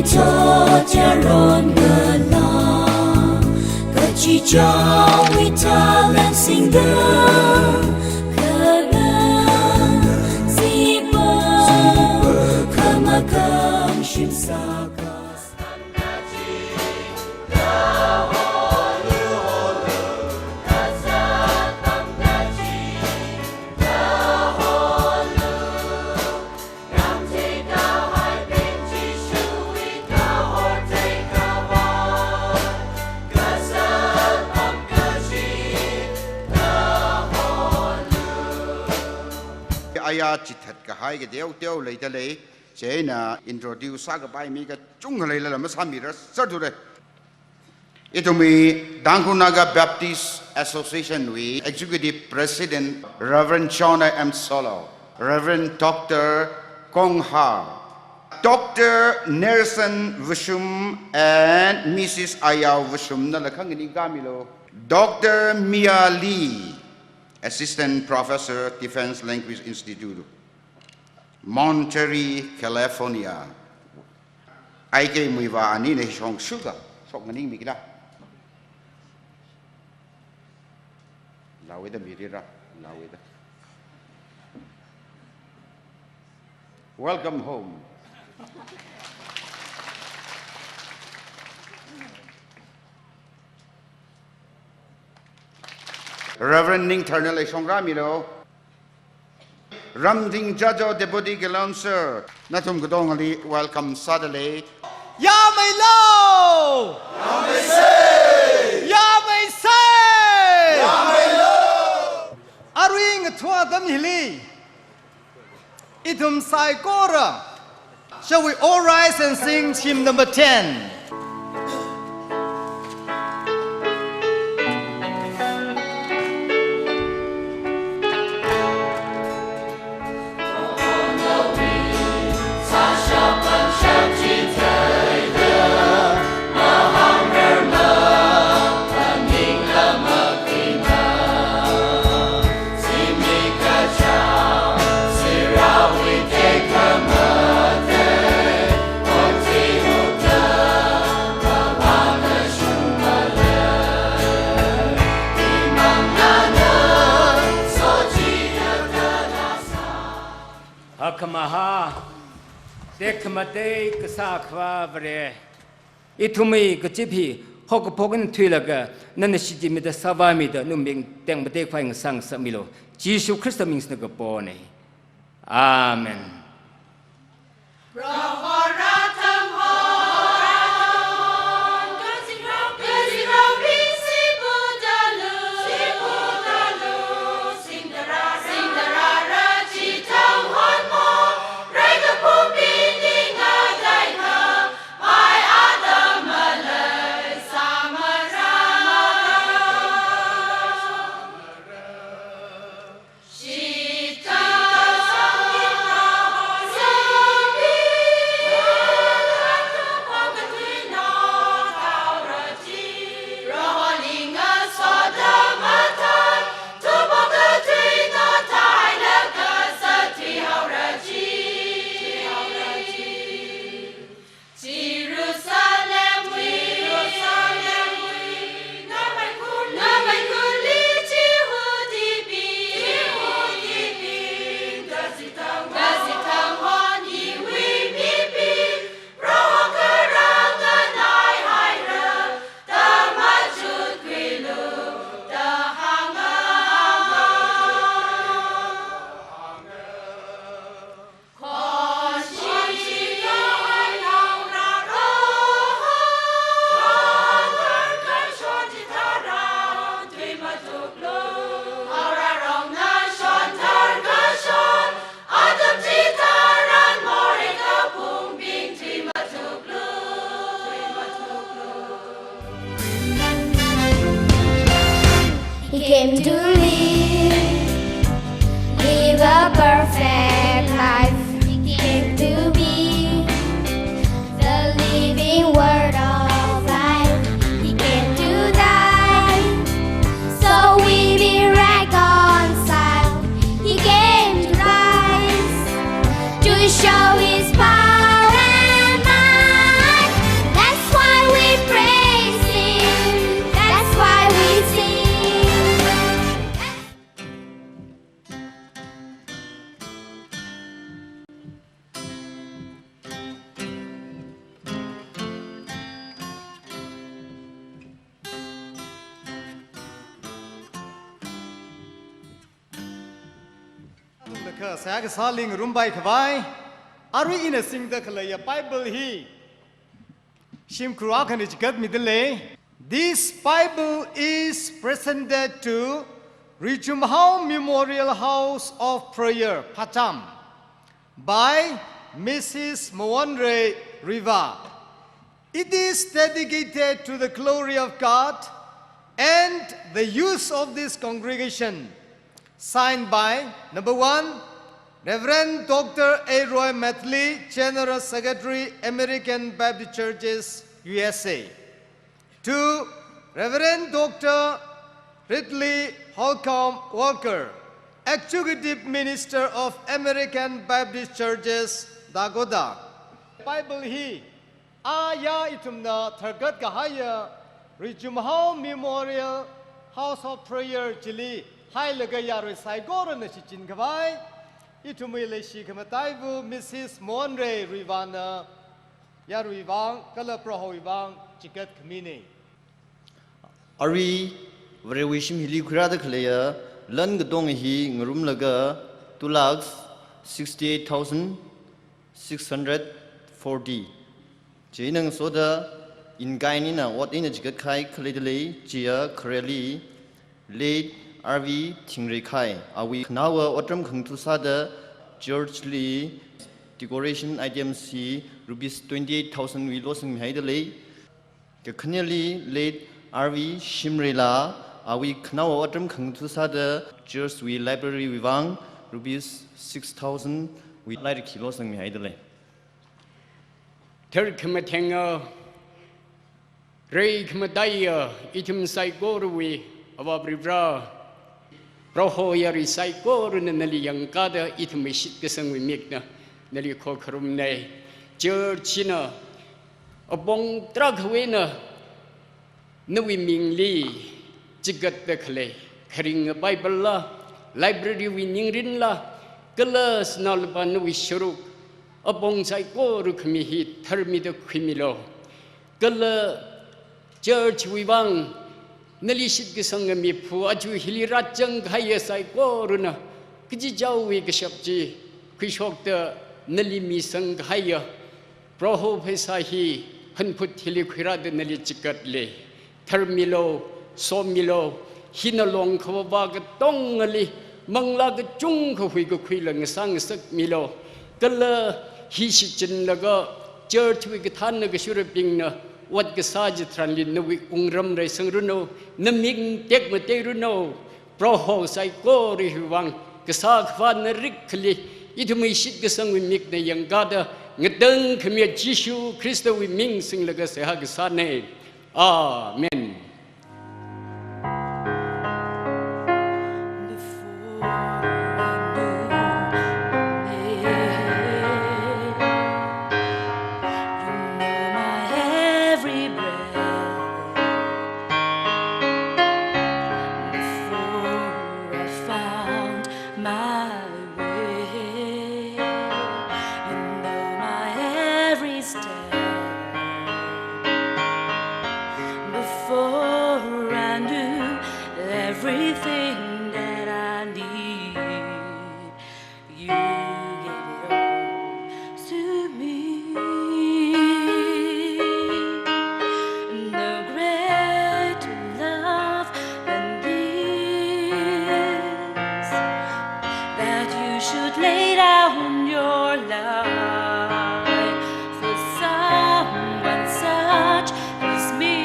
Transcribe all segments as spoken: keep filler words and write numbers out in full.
Chotiaron ngala, kachichāwui talent singda, kala zipa, kamakam shim sāka. Aya chithat kahai kateo teo leida lei, chieina introduce sākapai mi kachungkha leilala masāmira sāthure. Ithumwui Tangkhul Naga Baptist Association wui Executive President Reverend Chona M Solo, Reverend Doctor Kong Ha, Doctor Nelson Vushum and Missus Ayao Vushum nala khanganing kamilu, Doctor Mia Lee, Assistant Professor, Defense Language Institute, Monterey, California. Ai kei muiva ani nei shong shuga, shok nganing mikida. Laweda mirira, laweda. Welcome home. Reverend Ningthar nala shong rāmilu. Ramding Jajo Deputy Kalon Sir, nathum katongali welcome sādalei. Yameilo! Yameisei! Yameisei! Yameilo! Arui ngathua atam hili, ithum saikora, shall we all rise and sing hymn number ten? Hakkhamahā, tekhamatei kasā Akhava Vare, ithumwui kazip hi haokaphok eina thuilaga, nana shichinmida sāvāmida nawui ming tekmatei khavai ngasā ngasakmilu. Jishu Khrista ming singda kapona. Amen. Kha seihā kasāli ngarumpai khavai, arui ina singda khaleiya Bible hi shimkhur akhana chigatmida lei. This Bible is presented to Rijumhao Memorial House of Prayer, Pacham, by Missus Mawonrei Riva. It is dedicated to the glory of God and the use of this congregation. Signed by, number one, Reverend Doctor A Roy Medley, General Secretary, American Baptist Churches, U S A. Two, Reverend Doctor Ridley Holcomb Walker, Executive Minister of American Baptist Churches, Dakota. Bible hi, aya ithumna thargat kahaiya Rijumhao Memorial House of Prayer chili hailaga yarui saikorana shichin khavai, ithumwui leishi khamataiva Missus Mawonrei Rivana yarui vang kala Prohowui vang chigat khamina. Arui Varewui shim hili khuirāda khaleiya lan katonga hi ngarumlaga two lakhs sixty-eight thousand six hundred forty. Chieina ngasoda in-kind eina ot eina chigat kahai khaleida lei, chiya khareli late R V Thingreikhai, awui khanaowa otram khangatha sāda church li decoration items hi rupees twenty-eight thousand wui losangmihaida lei. Kakhaneli late R V Shimreila, awui khanaowa otram khangatha sāda church wui library wui vang rupees six thousand wui lairik hi losangmihaida lei. Tharkhamatheng, a, reikhamataiya ithum saikorawui Avā Varivara, Proho yarui saikorana nali yangkada ithumwui shitkasangwui mikna nali khokharumna. Church hina apong tarākhawui eina nawui mingli chigatda khalei kharinga Bible la, library wui ningrinla, kala sinā lupā nawui sharuk apong saikora khami hi tharmida khuimilu. Kala church wui vang nali shitkasanga miphu aja hili rāzang kahaiya saikorana kachichāwui kashap chi khuishokda nali misang kahaiya Proho pheisā hi hanphut hili khuirāda nali chigatli. Tharmilu, somilu, hina long khavāvā katongali manglā kachungkha huikakhuila ngasā ngasakmilu. Kala hi shichinlaga church wui kathānna kashurabingna ot kasā chitharanli nawui wungram reisangranu, naming tekmateiranu. Proho saikora hiwui vang kasā khavā narikhali ithumwui shitkasangwui mikna yangkada ngatangkhamiya Jishu Khristawui ming singlaga seihā kasāna. Amen. Before I knew your name, you know my every breath. Before I found my way, you know my every step. Before I knew everything that I need, you gave it all to me. No greater love than this, that you should lay down your life for someone such as me.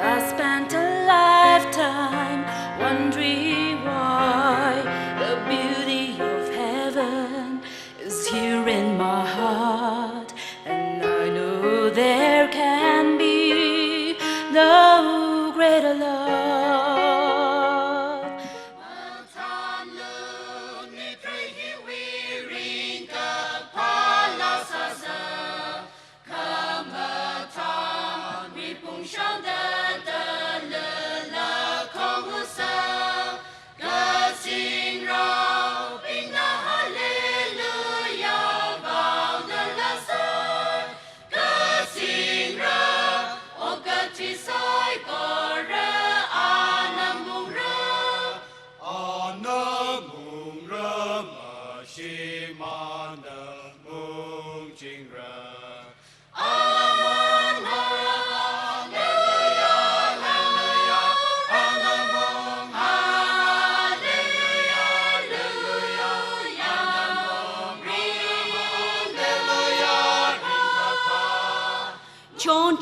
I spent a lifetime wondering why the beauty of heaven is here in my heart, and I know there can be no greater love.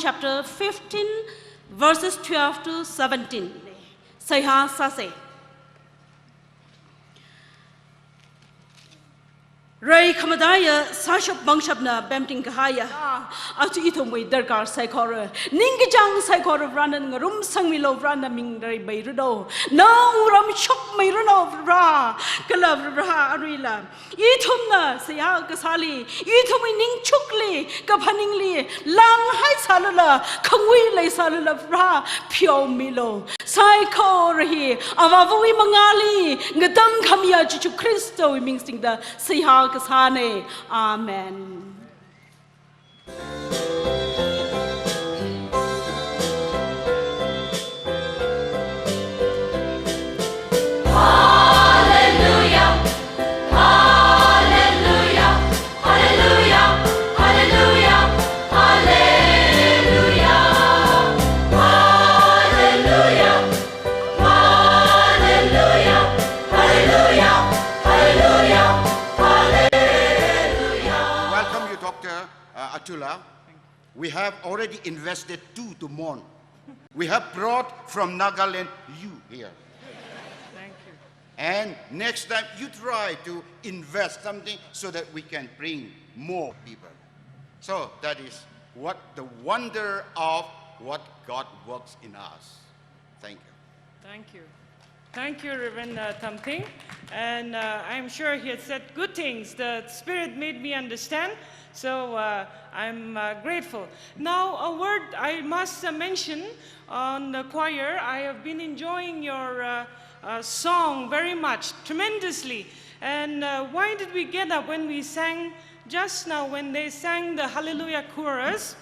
chapter fifteen, verses twelve to seventeen. Seihā sāsa. Rai khamataiya sāshap mangshapna pemting kahaiya. Aja ithumwui darkar saikora, ningkachāng saikora Varena ngarumsangmilu, Varena ming rai mairanu. Na wungram shokmeiranu Vare. Kala Vare aruila ithumna seihā kasāli, ithumwui ningchukli, kaphaningli, langhai sālala, khangui leisālala Vare pheomilu. Saikora hi Avāvawui mangāli ngatangkhamiya Jesu Khristawui ming singda seihā kasāna. Amen. Welcome you, Doctor uh, Atula. We have already invested two to Mon. We have brought from Nagaland you here. Thank you. And next time you try to invest something so that we can bring more people. So that is what the wonder of what God works in us. Thank you. Thank you. Thank you, Reverend uh, Tamting. And uh, I'm sure he had said good things. The Spirit made me understand. So uh, I'm uh, grateful. Now, a word I must uh, mention on the choir. I have been enjoying your uh, uh, song very much, tremendously. And uh, why did we get up when we sang just now, when they sang the Hallelujah chorus?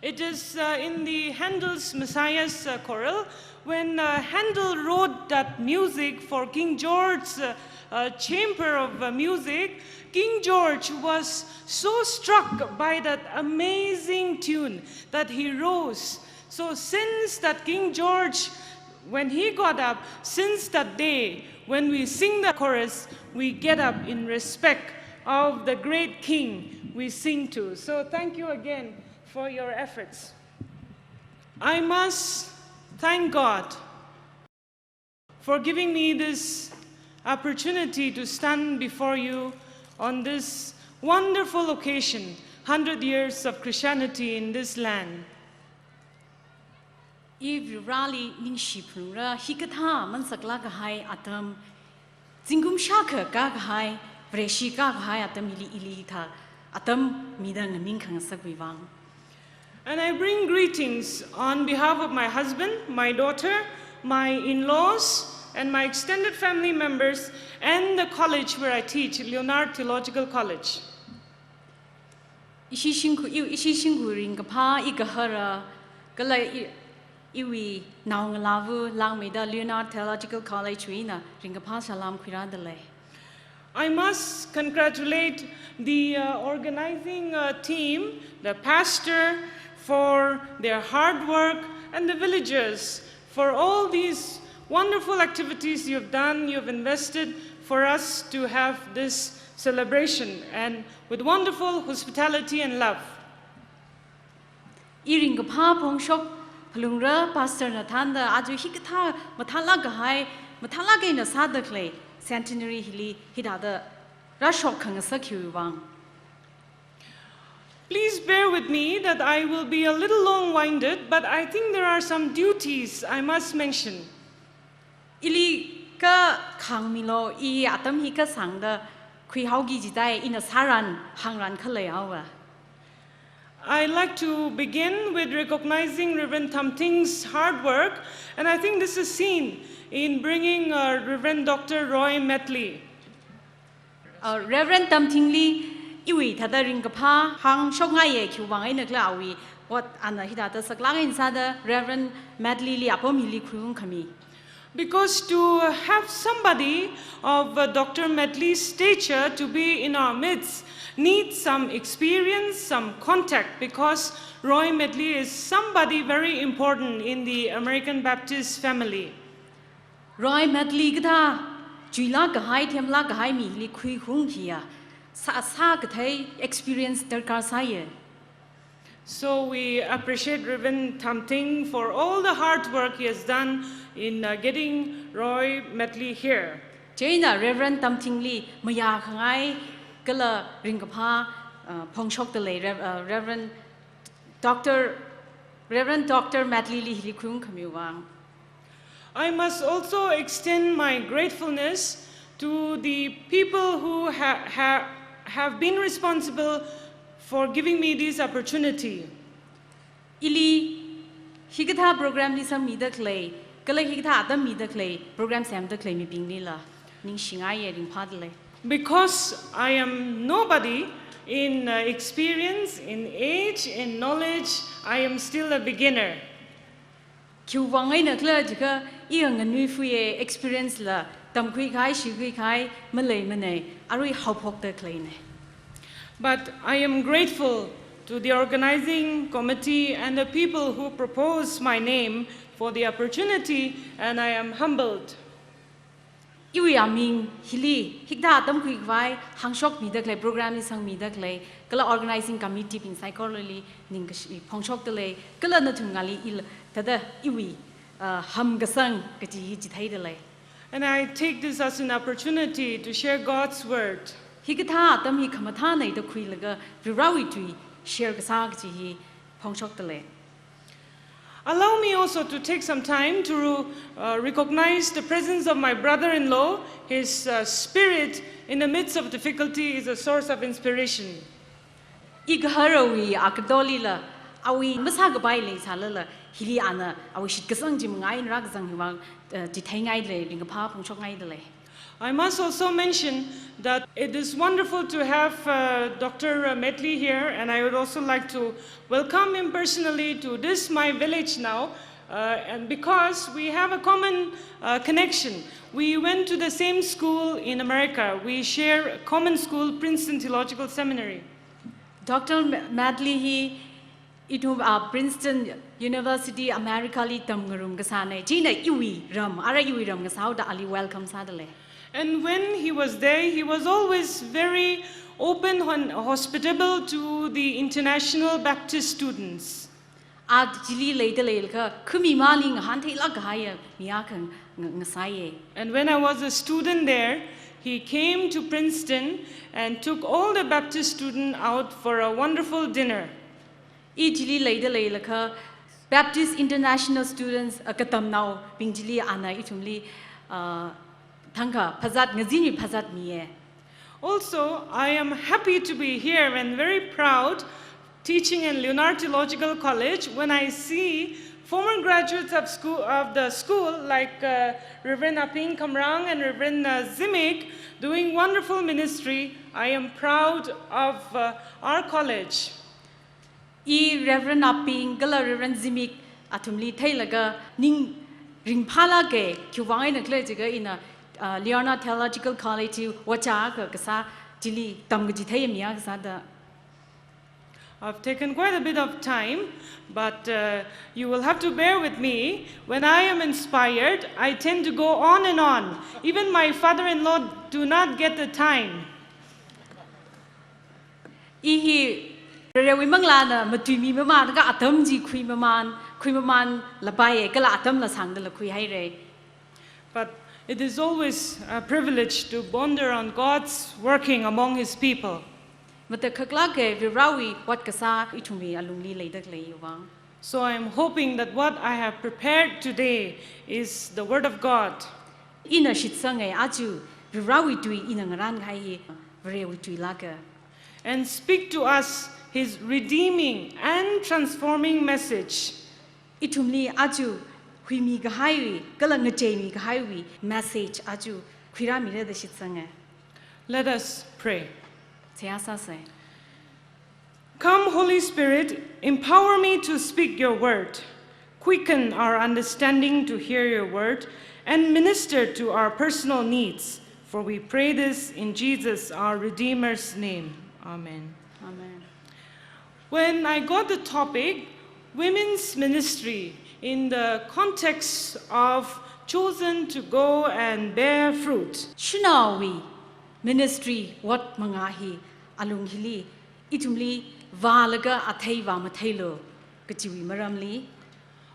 It is uh, in the Handel's Messiah's uh, Choral. When uh, Handel wrote that music for King George's uh, uh, chamber of uh, music, King George was so struck by that amazing tune that he rose. So since that King George, when he got up, since that day, when we sing the chorus, we get up in respect of the great king we sing to. So thank you again for your efforts. I must thank God for giving me this opportunity to stand before you on this wonderful occasion, hundred years of Christianity in this land. I Vareli ningshi phalungra, hikathā mansakla kahai atam, zingkum shākha kakahai, Vareshi kakahai atam hili ili thā atam mida nganingkhangasakwui vang. And I bring greetings on behalf of my husband, my daughter, my in-laws, and my extended family members, and the college where I teach, Leonard Theological College. Ishi shingkhu, i-, ishi shingkhu ringkaphā i gahara, kala i, iwui naongalāva langmeida Leonard Theological College wui eina ringkaphā salām khuirāda lei. I must congratulate the uh, organizing uh, team, the pastor, for their hard work, and the villagers for all these wonderful activities you've done, you've invested for us to have this celebration, and with wonderful hospitality and love. I ringkaphā phongshok phalungra pastor na thānda aja hikathā mathālāk kahai, mathālāk eina sāda khalei centenary hili hithāda rāshokkhangasak hiwui vang. Please bear with me that I will be a little long-winded, but I think there are some duties I must mention. Ili kha khāngmilu, i atam hi kha sāngda khuihaoki jidai, ina sāran hāngran khalei haowa. I'd like to begin with recognizing Reverend Tamting's hard work, and I think this is seen in bringing uh, Reverend Doctor Roy Medley. Uh, Reverend Tamtingli iwui thāda ringkaphā hāngshokngaiya khiwui vang eina khala awui ot ana hithāda saklāk eina sāda Reverend Medley li apam hili khuiungkhami. Because to have somebody of uh, Doctor Medley's stature to be in our midst needs some experience, some contact, because Roy Medley is somebody very important in the American Baptist family. Roy Medley kathā chuilāk kahai, themlāk kahai mi hili khuiung hiya sā, sākathei experience darkar sāya. So we appreciate Reverend Tamting for all the hard work he has done in uh, getting Roy Medley here. Chieina Reverend Tamtingli mayākhangai kala ringkaphā uh, phongshokdalei Rev- uh, Reverend Doctor Reverend Doctor Medley li hili khuiung khamiwui vang. I must also extend my gratefulness to the people who ha- ha- have been responsible for giving me this opportunity. Ili hikathā program li sangmida khalei, kala hikathā atam mida khalei, program semda khalei mibinglila ningshingaiye, ringphādalei. Because I am nobody in uh, experience, in age, in knowledge, I am still a beginner. Khiwuivang eina khala jiakha, iya nganuifuiye, experience la tamkhuikahai, shikhuikahai maleimanei, arui haophokda khaleine. But I am grateful to the organizing committee and the people who proposed my name for the opportunity, and I am humbled. Iwui aming hili hikathā tamkhuikhavai hāngshokmida khalei, program li sangmida khalei, kala organizing committee bing saikorali ningkashi phongshokdalei, kala nathumngali il thāda iwui uh, hamkasang kaji hi chitheidalei. And I take this as an opportunity to share God's word. Hikathā atam hi khamathānei da khuilaga Varivarāwui tui share kasā kaji hi phongshokdalei. Allow me also to take some time to uh, recognize the presence of my brother in law. His uh, spirit in the midst of difficulty is a source of inspiration. Igaharawui akadolila, awui masākapai leisālala, hili ana awui shitkasang chi mangaiya rākazang hiwui vang uh, chitheingaidalei, ringkaphā phongshokngaidalei. I must also mention that it is wonderful to have uh, Doctor Medley here, and I would also like to welcome him personally to this my village now, uh, and because we have a common uh, connection. We went to the same school in America. We share a common school, Princeton Theological Seminary. Doctor Medley hi ithum uh, Princeton University America li tamngarum kasānei. Chieina iwui ram, ara iwui ram ngasāhaoda ali welcome sādalei. And when he was there, he was always very open and hospitable to the international Baptist students. A chili leidaleilakha, khami mali ngahāntheilāk kahaiya mi akha ng- ngasāye. And when I was a student there, he came to Princeton and took all the Baptist students out for a wonderful dinner. I chili leidaleilakha, Baptist International Students uh, katamnaobing chili ana ithumli uh, thangkha phazat, ngazinwui phazat miye. Also, I am happy to be here and very proud teaching in Leonard Theological College when I see former graduates of school of the school like uh, Reverend Aping Khamrang and Reverend uh, Zimik doing wonderful ministry. I am proud of uh, our college. I Reverend Aping kala Reverend Zimik athumli theilaga ning ringphālāke, khiwuivang eina khala jiakha ina uh, Leonard Theological College hi ot akha kasā chili tamkachithei mi akha sāda. I've taken quite a bit of time, but uh, you will have to bear with me. When I am inspired, I tend to go on and on. Even my father-in-law do not get the time. I hi Varewui manglāna matuimi mamānakha atam chi khuimamān, khuimamānlapaiye, kala atamla sāngdala khuihaire. But it is always a privilege to ponder on God's working among His people. Matakhak lāke Varewui ot kasā ithumwui alungli leida khaleiwui vang. So I am hoping that what I have prepared today is the Word of God. Ina shitsange aja Varewui tui ina ngarānkahai hi Varewui tui lāka. And speak to us His redeeming and transforming message. Ithumli aja huimi kahaiwui, kala ngacheimi kahaiwui message aja khuirāmira da shitsange. Let us pray. Seihā sāse. Come, Holy Spirit, empower me to speak your word. Quicken our understanding to hear your word and minister to our personal needs. For we pray this in Jesus, our Redeemer's name. Amen. Amen. When I got the topic, women's ministry, in the context of chosen to go and bear fruit, shanao ministry ot mangā hi alung hili ithumli vālaga athei vāmatheilu kajiwui maramli.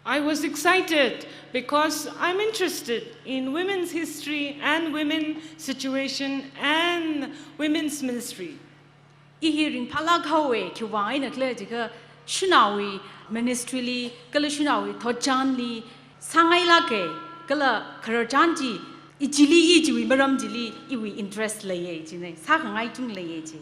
I was excited because I'm interested in women's history and women situation and women's ministry. I hi ringphālāk haowa, khiwuivang eina khala jiakha shanaowui ministry li, kala shanaowui thotchanli sāngailāka, kala khararchan chi, i chili, i chiwui maram chili, iwui interest leiya jina, sākhangai chungda leiya ji.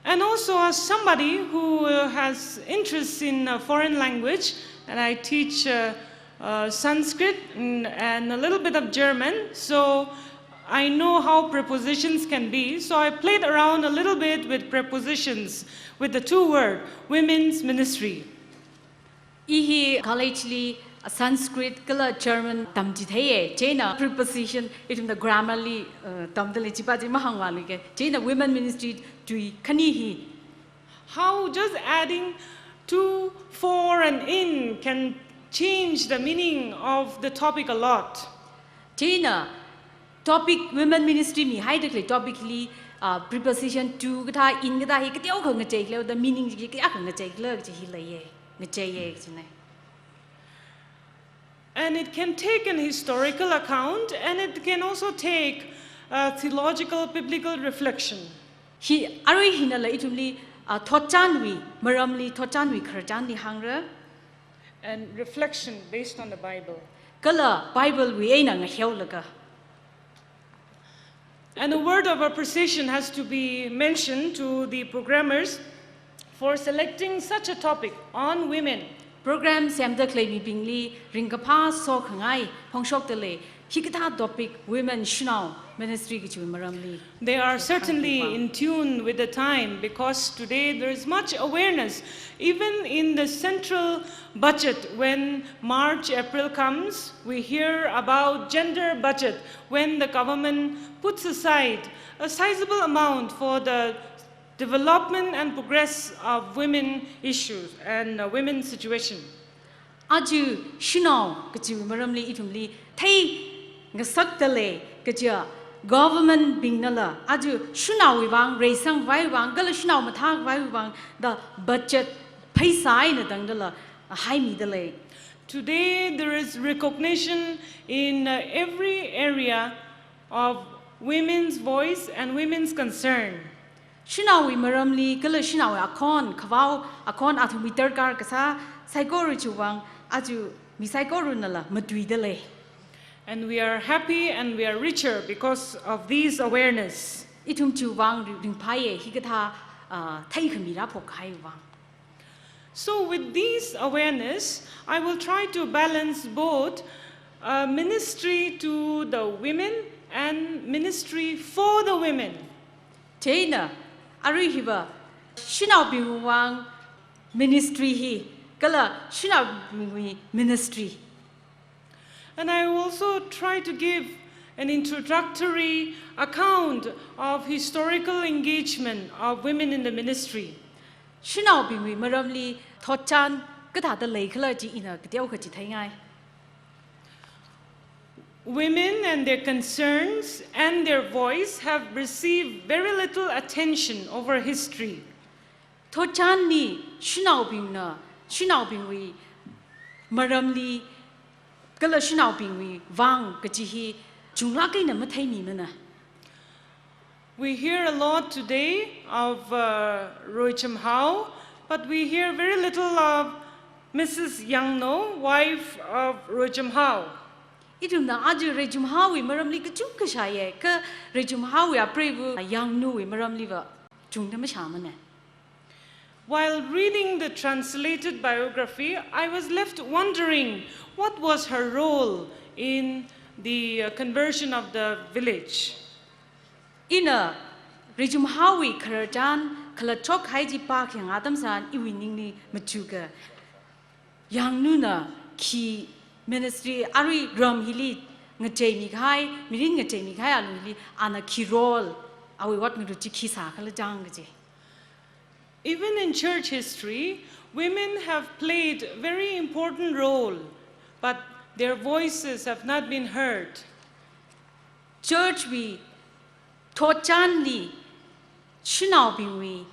And also, as somebody who uh, has interest in a foreign language, and I teach uh, uh, Sanskrit and, and a little bit of German, so I know how prepositions can be. So I played around a little bit with prepositions, with the two word, women's ministry. I hi college li Sanskrit kala German tamchitheiya, chieina preposition, ithumna grammar li uh, tamda lei, chipa chi mahāngvāluika, chieina women ministry tui khani hi. How just adding to, for, and in can change the meaning of the topic a lot. Chieina topic women ministry mihaida khalei topic li uh, preposition to kathā, in kathā hi kateokha ngacheikhala, the meaning chi kayākha ngacheikhala kaji hi leiya, ngacheiya kajina. And it can take an historical account, and it can also take a theological, biblical reflection. Hi, arui hinala ithumli uh, thotchanwui maramli, thotchanwui khararchanli hāngra. And reflection based on the Bible. Kala Bible wui eina ngaheolaga. And a word of appreciation has to be mentioned to the programmers for selecting such a topic on women. Program semda khalei mibingli ringkaphā sokhangai phongshokda lei, hikathā topic, women shanao ministry kajiwui maramli. They are certainly in tune with the time, because today there is much awareness. Even in the central budget, when March, April comes, we hear about gender budget, when the government puts aside a sizable amount for the development and progress of women issues and uh, women's situation. Aja shanao kajiwui maramli ithumli theingasakda lei, kaja government bingnala aja shanaowui vang, reisangkhavai vang, kala shanao mathākhavai vang da budget pheisā eina tangdala haimida lei. Today there is recognition in uh, every area of women's voice and women's concern. Shanaowui maramli kala shanaowui akhon, khavao akhon, athumwui darkar kasā saikora chiwui vang aja mi saikoranala matuida lei. And we are happy and we are richer because of these awareness. Ithum chiwui vang ri-, ringphāya, hikathā uh, theikhami rāphokkahaiwui vang. So with these awareness, I will try to balance both uh, ministry to the women and ministry for the women. Chieina arui hiva shanaobingwui vang ministry hi, kala shanaobingwui ministry. And I will also try to give an introductory account of historical engagement of women in the ministry. Shanaobingwui maramli thotchan kathāda leikhala chi ina kateokha chitheingai. Women and their concerns and their voice have received very little attention over history. Thotchanli shanaobingna, shanaobingwui maramli kala shanaobingwui vang kaji hi chunglāk eina matheimimana. We hear a lot today of uh, Roicham Hao, but we hear very little of Missus Yangno, wife of Roicham Hao. Ithumna aja Roicham Haowui maramli kachungkha shāya, kha Roicham Haowui apreiva Yangnuwui maramliva chungda mashāmana. While reading the translated biography, I was left wondering what was her role in the uh, conversion of the village. Ina Roicham Haowui khararchan khalatta shokhai chi pākhayang atam tharan iwui ningli machuka. Yangnuna khi ministry arui ram hili ngacheimikahai, mirin ngacheimikahai alung hili ana khi role, awui ot ngarut chi khi sākhala chang kaji. Even in church history, women have played very important role, but their voices have not been heard. Church wui thotchanli shanaobingwui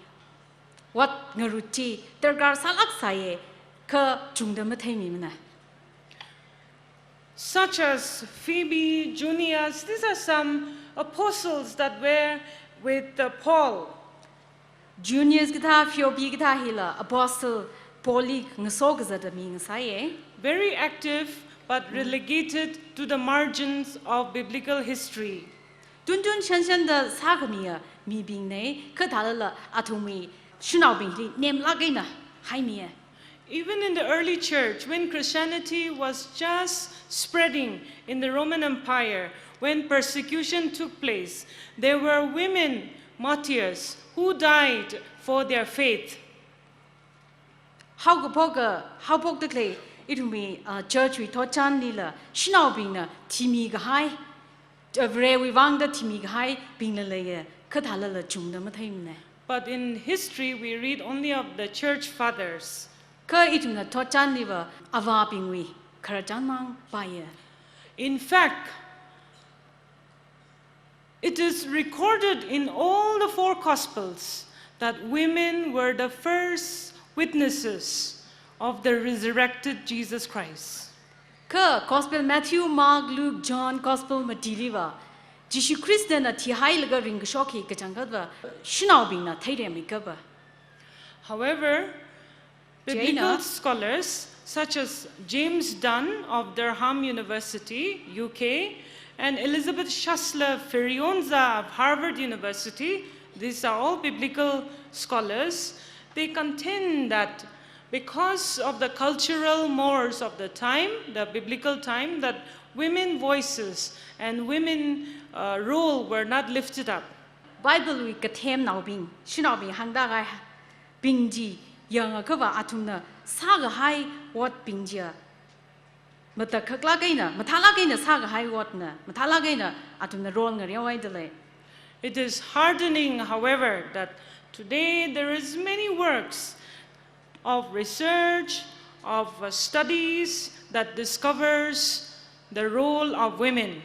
Ot ngarut chi darkar sālāk sāye, kha chungda matheimimana. Such as Phoebe, Junias, these are some apostles that were with uh, Paul. Junias kathā, Phoebe kathā hila apostle Paul li ngaso kazata mi ngasāye. Very active, but relegated to the margins of biblical history. Tuntun shanshanda sākhamiya mibingne, kha thālala athumwui shanaobingli nemlāk eina haimiye. Even in the early church, when Christianity was just spreading in the Roman Empire, when persecution took place, there were women martyrs who died for their faith. Haokaphoka, haophokda khalei ithumwui, uh, church wui thotchanlila shanaobingna thimi kahai, uh, Varewui vangda thimi kahaibingla leiye, kha thālala chungda matheimane. But in history, we read only of the church fathers. Kha ithumna thotchanliva avābingwui khararchan mang pāye. In fact, it is recorded in all the four Gospels that women were the first witnesses of the resurrected Jesus Christ. Kha Gospel Matthew, Mark, Luke, John, Gospel matiliva Jishu Khristana thihailaga ringkashok hi kachangkhatva shanaobingna theiremmi kapa. However, biblical China scholars such as James Dunn of Durham University, U K, and Elizabeth Schassler Ferrionza of Harvard University, these are all biblical scholars, they contend that because of the cultural mores of the time, the biblical time, that women voices and women uh, role were not lifted up. Bible wui kathemnaobing, shanaobing hāngda kahaibing chi yangakhava athumna sākahai otbing chiya matakhak lāk eina, mathālāk eina sākahai otna, mathālāk eina athumna role ngareohaida lei. It is heartening, however, that today there is many works of research, of uh, studies that discovers the role of women.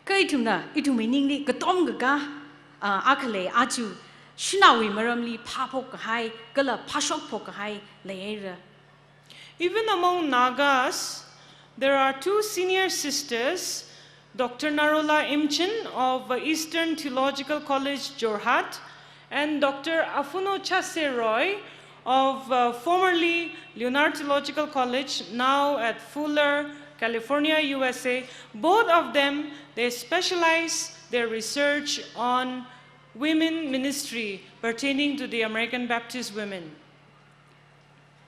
Kha ithumna, ithumwui ningli katom kaka, ah, akha lei, aja shanaowui maramli phāphok kahai, kala phāshokphok kahai leihaira. Even among Nagas, there are two senior sisters, Doctor Narola Imchen of Eastern Theological College, Jorhat, and Doctor Afuno Chase Roy of uh, formerly Leonard Theological College, now at Fuller, California, U S A. Both of them, they specialize their research on women ministry pertaining to the American Baptist women.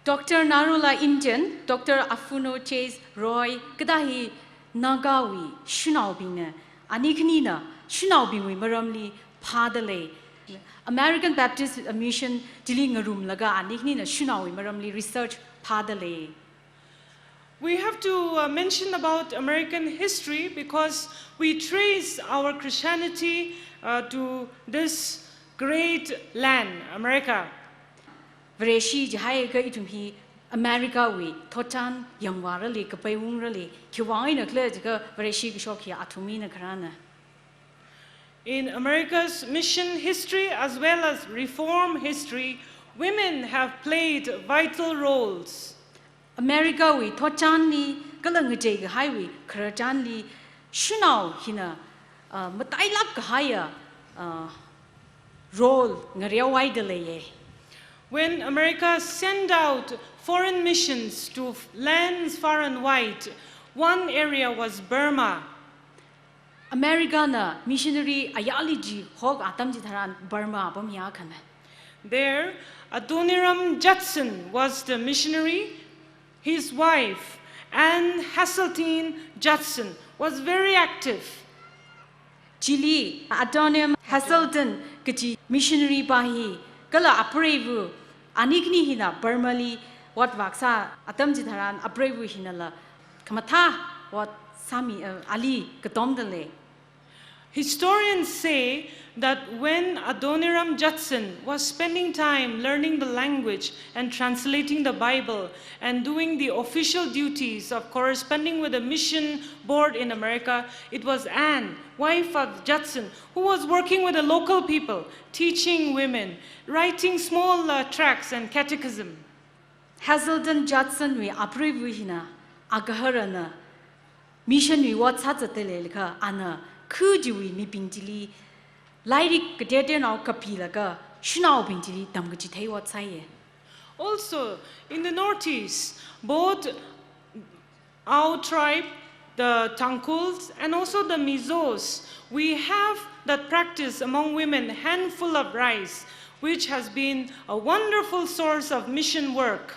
Doctor Narola Imchen, Doctor Afuno Chase Roy, kathā hi Nagawui shanaobingna, ani khanina shanaobingwui maramli phāda lei. American Baptist Mission chili ngarumlaga ani khanina shanaowui maramli research phāda lei. We have to uh, mention about American history because we trace our Christianity uh, to this great land, America. Vareshi jihaiakha ithum hi America wui thotchan yangvārali, kapaiwungrali, khiwui vang eina khala jiakha Vareshi kashok hi athum eina kharāna. In America's mission history as well as reform history, women have played vital roles. America wui thotchanli, kala ngachei kahaiwui khararchanli, shanao hina, uh, matailāk kahaiya, uh, role ngareohaida leiye. When America sent out foreign missions to lands far and wide, one area was Burma. America na missionary ayāli jihok atam chitharan Burma apam hi akhana. There, Adoniram Judson was the missionary. His wife, Anne Hasseltine Judson, was very active. Chili Adoniram Hasseltine kaji missionary pa hi kala apreiva ani khani hina Burma li ot vākasā atam chitharan apreiva hinala khamathā ot sāmi, uh, ali katomda lei. Historians say that when Adoniram Judson was spending time learning the language and translating the Bible and doing the official duties of corresponding with the mission board in America, it was Anne, wife of Judson, who was working with the local people, teaching women, writing small uh, tracts and catechism. Hazelden Judson wui apreiva hina agaharana mission wui ot sāzatda leilakha ana khu chiwui mibing chili lairik kateoteonao kapilaga shanaobing chili tamkachithei ot sāye. Also, in the Northeast, both our tribe, the Tangkhuls, and also the Mizos, we have that practice among women, handful of rice, which has been a wonderful source of mission work.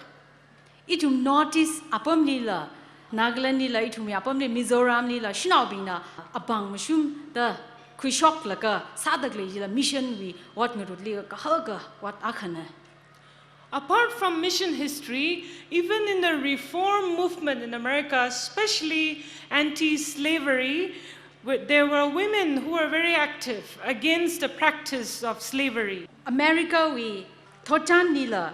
Ithum Northeast apamlila, Nagalandlila, ithumwui apamli Mizoramlila shanaobingna apāng mashungda khuishoklaga sāda khalei chila mission wui ot ngarutli kahaka ot akhana. Apart from mission history, even in the reform movement in America, especially anti-slavery, there were women who were very active against the practice of slavery. America wui thotchanlila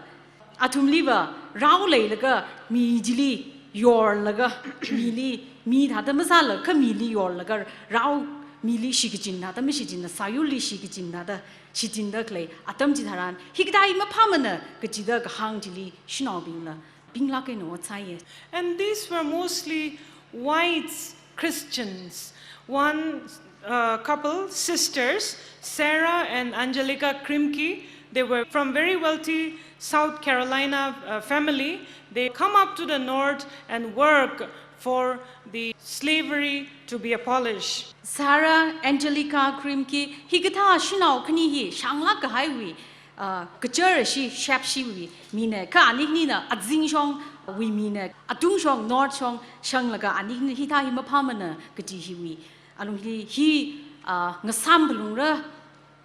athumliva rao leilaga mi chili yorlaga mili mi thāda masālaga mili yorlaga rao mili shikachin thāda mashichinna sāyurli shikachin thāda shichinda khalei atam chitharan hikathā maphāmana kachida kahāng chili shanaobingla pinglāk eina ot sāye. And these were mostly whites, Christians. One uh, couple, sisters, Sarah and Angelica Krimke, they were from very wealthy South Carolina uh, family. They come up to the north and work for the slavery to be abolished. Sarah Angelica Krimke hikathā shanao khani hi shānglāk kahaiwui uh, kachar ashi shapshiwui mina kha ani khanina azingshongwui mina atungshong northshong shanglaga ani khani hithā hi maphāmana kachi hiwui alungli hi uh, ngasam phalungra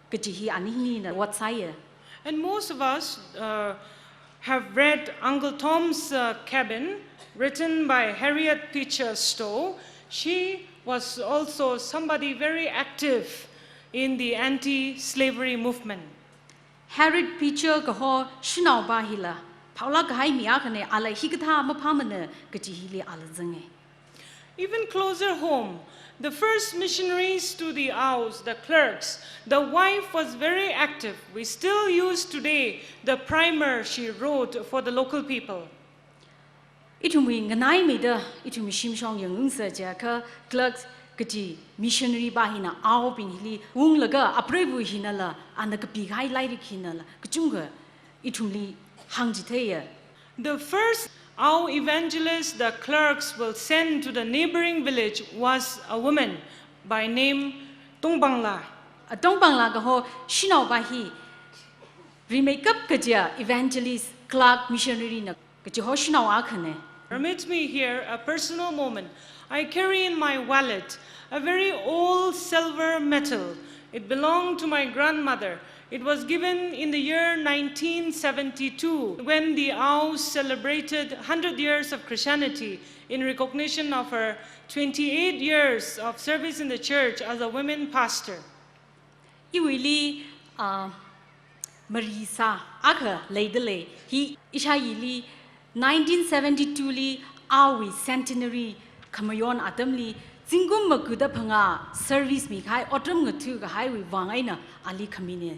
kachi hi ani khanina ot sāye. And most of us uh, have read Uncle Tom's uh, Cabin, written by Harriet Beecher Stowe. She was also somebody very active in the anti-slavery movement. Harriet Beecher kaho shanaopa hila phaolāk kahai mi akhana, ala hikathā maphāmana kachi hili ala zange. Even closer home, the first missionaries to the Aos, the clerks, the wife was very active. We still use today the primer she wrote for the local people. Ithumwui nganaimeida ithumwui shimshong yangungsa jiakha clerks kachi missionary pa hina Aobing hili unglaga apreiva hinala ana kapi kahai lairik hinala kachungkha ithumli hāngchitheiya. The first Ao evangelists, the clerks, will send to the neighboring village was a woman by name Tongpangla. Atongpangla kaho shanaopa hi rimeikap kajia evangelist, clerk, missionary na kachiho shanao akhana. Permit me here a personal moment. I carry in my wallet a very old silver medal. It belonged to my grandmother. It was given in the year nineteen seventy-two when the Aos celebrated hundred years of Christianity in recognition of her twenty-eight years of service in the church as a women pastor. Iwuili uh, marisa akha leidalei hi ishāyili nineteen seventy-two li Aowui centenary khamayon atamli zingkum makuda phangā service mikahai otram ngathu kahaiwui vang eina ali khamine.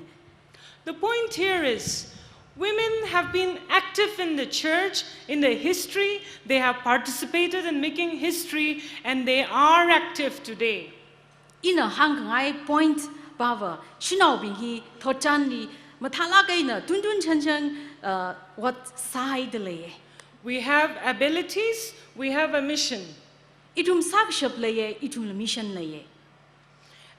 The point here is, women have been active in the church, in the history, they have participated in making history, and they are active today. Ina hāngkhangai point pava shanaobing hi thotchanli mathālāk eina tuntun chānchān uh, ot sāhaidalei. We have abilities, we have a mission. Ithum sākashap leiye, ithumla mission leiye.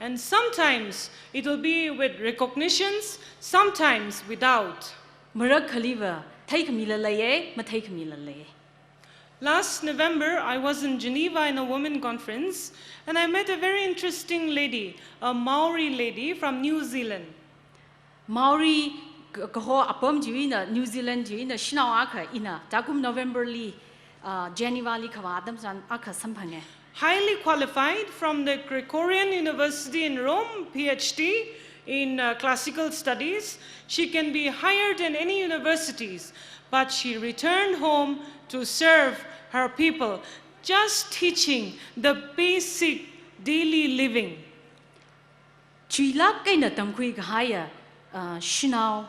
And sometimes it will be with recognitions, sometimes without. Marakkhaliva theikhamila leiye, matheikhamila leiye. Last November, I was in Geneva in a women conference, and I met a very interesting lady, a Maori lady from New Zealand. Maori kaho apam chiwui eina New Zealand chiwui eina shanao akha ina takum November li uh, Geneva li khavā atam chitharan akha samphange. Highly qualified from the Gregorian University in Rome, P H D in uh, classical studies. She can be hired in any universities, but she returned home to serve her people, just teaching the basic daily living. Chuilāk eina tamkhui kahaiya, uh, shanao,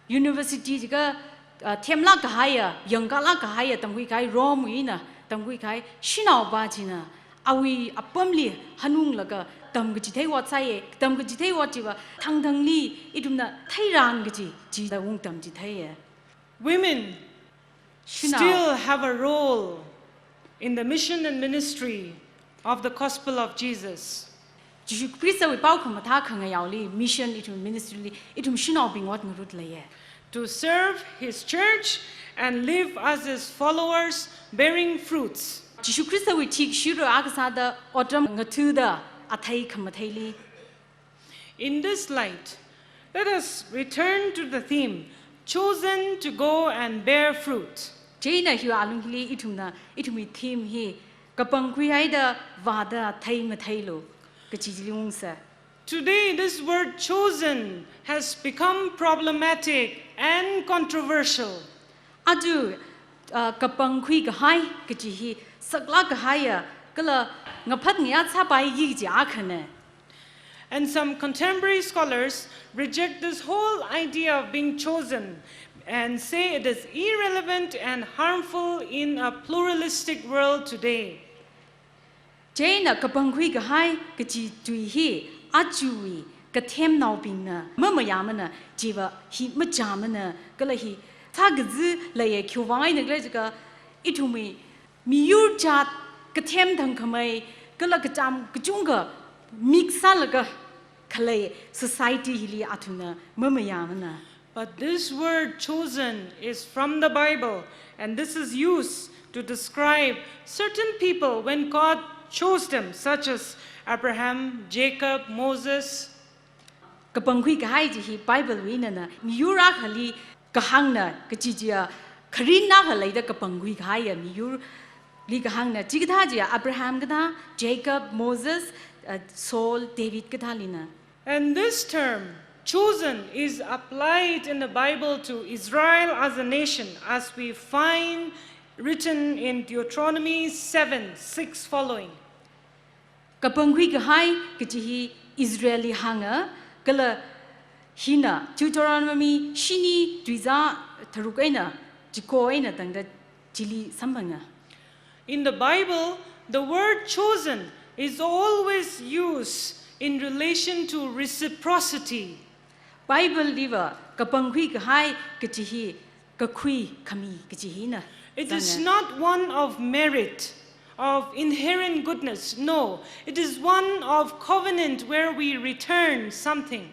university jiakha, uh, themlāk kahaiya, yangkalāk kahaiya tamkhui kahai Rome wui eina tamkhui kahai shanao pā china awui apamli hanunglaga tamkachithei ot sāya, tamkachithei ot chiva thangthangli ithumna theiran kaji, chida ungtamchitheiya. Women Shanao still have a role in the mission and ministry of the gospel of Jesus. Jishu Khristawui pao khamathā khangayaoli, mission ithum ministry li, ithum shanaobing ot ngarut leiya. To serve his church and live as his followers, bearing fruits. Jishu Khristawui thikshura akha sāda otram ngathāda athei khamatheili. In this light, let us return to the theme, chosen to go and bear fruit. Chieina hiwui alungli ithumna, ithumwui theme hi kapangkhui haida vāda thei matheilu kaji chili ungsa. Today, this word chosen has become problematic and controversial. Aja, uh, kapangkhui kahai kaji hi saklāk kahaiya kala ngaphat ngayā sāpaiki kaji akhana. And some contemporary scholars reject this whole idea of being chosen and say it is irrelevant and harmful in a pluralistic world today. Chieina kapangkhui kahai kaji tui hi ajawui kathemnaobingna mamayāmana, chiva hi machāmana, kala hi sākazi leiya khiwui vang eina khala jiakha ithumwui miyur jat kathem thangkhamei kala kachām kachungkha mix sālaga khalei society hili athumna mamayāmana. But this word chosen is from the Bible, and this is used to describe certain people when God chose them, such as Abraham, Jacob, Moses. Kapangkhui kahai chi hi Bible wui einana miyur akhali kahāngna, kaji chiya kharing akha leida kapangkhui kahaiya miyurli kahāngna, chikathā chiya Abraham kathā, Jacob, Moses, uh, Saul, David kathālina. And this term, chosen, is applied in the Bible to Israel as a nation, as we find written in Deuteronomy seven six following. Kapangkhui kahai kaji hi Israelli hānga, kala hina Deuteronomy shini tuizā tharuk eina chiko eina tangda chili samphanga. In the Bible, the word chosen is always used in relation to reciprocity. Bible liva kapangkhui kahai kaji hi kakhui khami kaji hina. It is zanga. Not one of merit, of inherent goodness. No, it is one of covenant where we return something.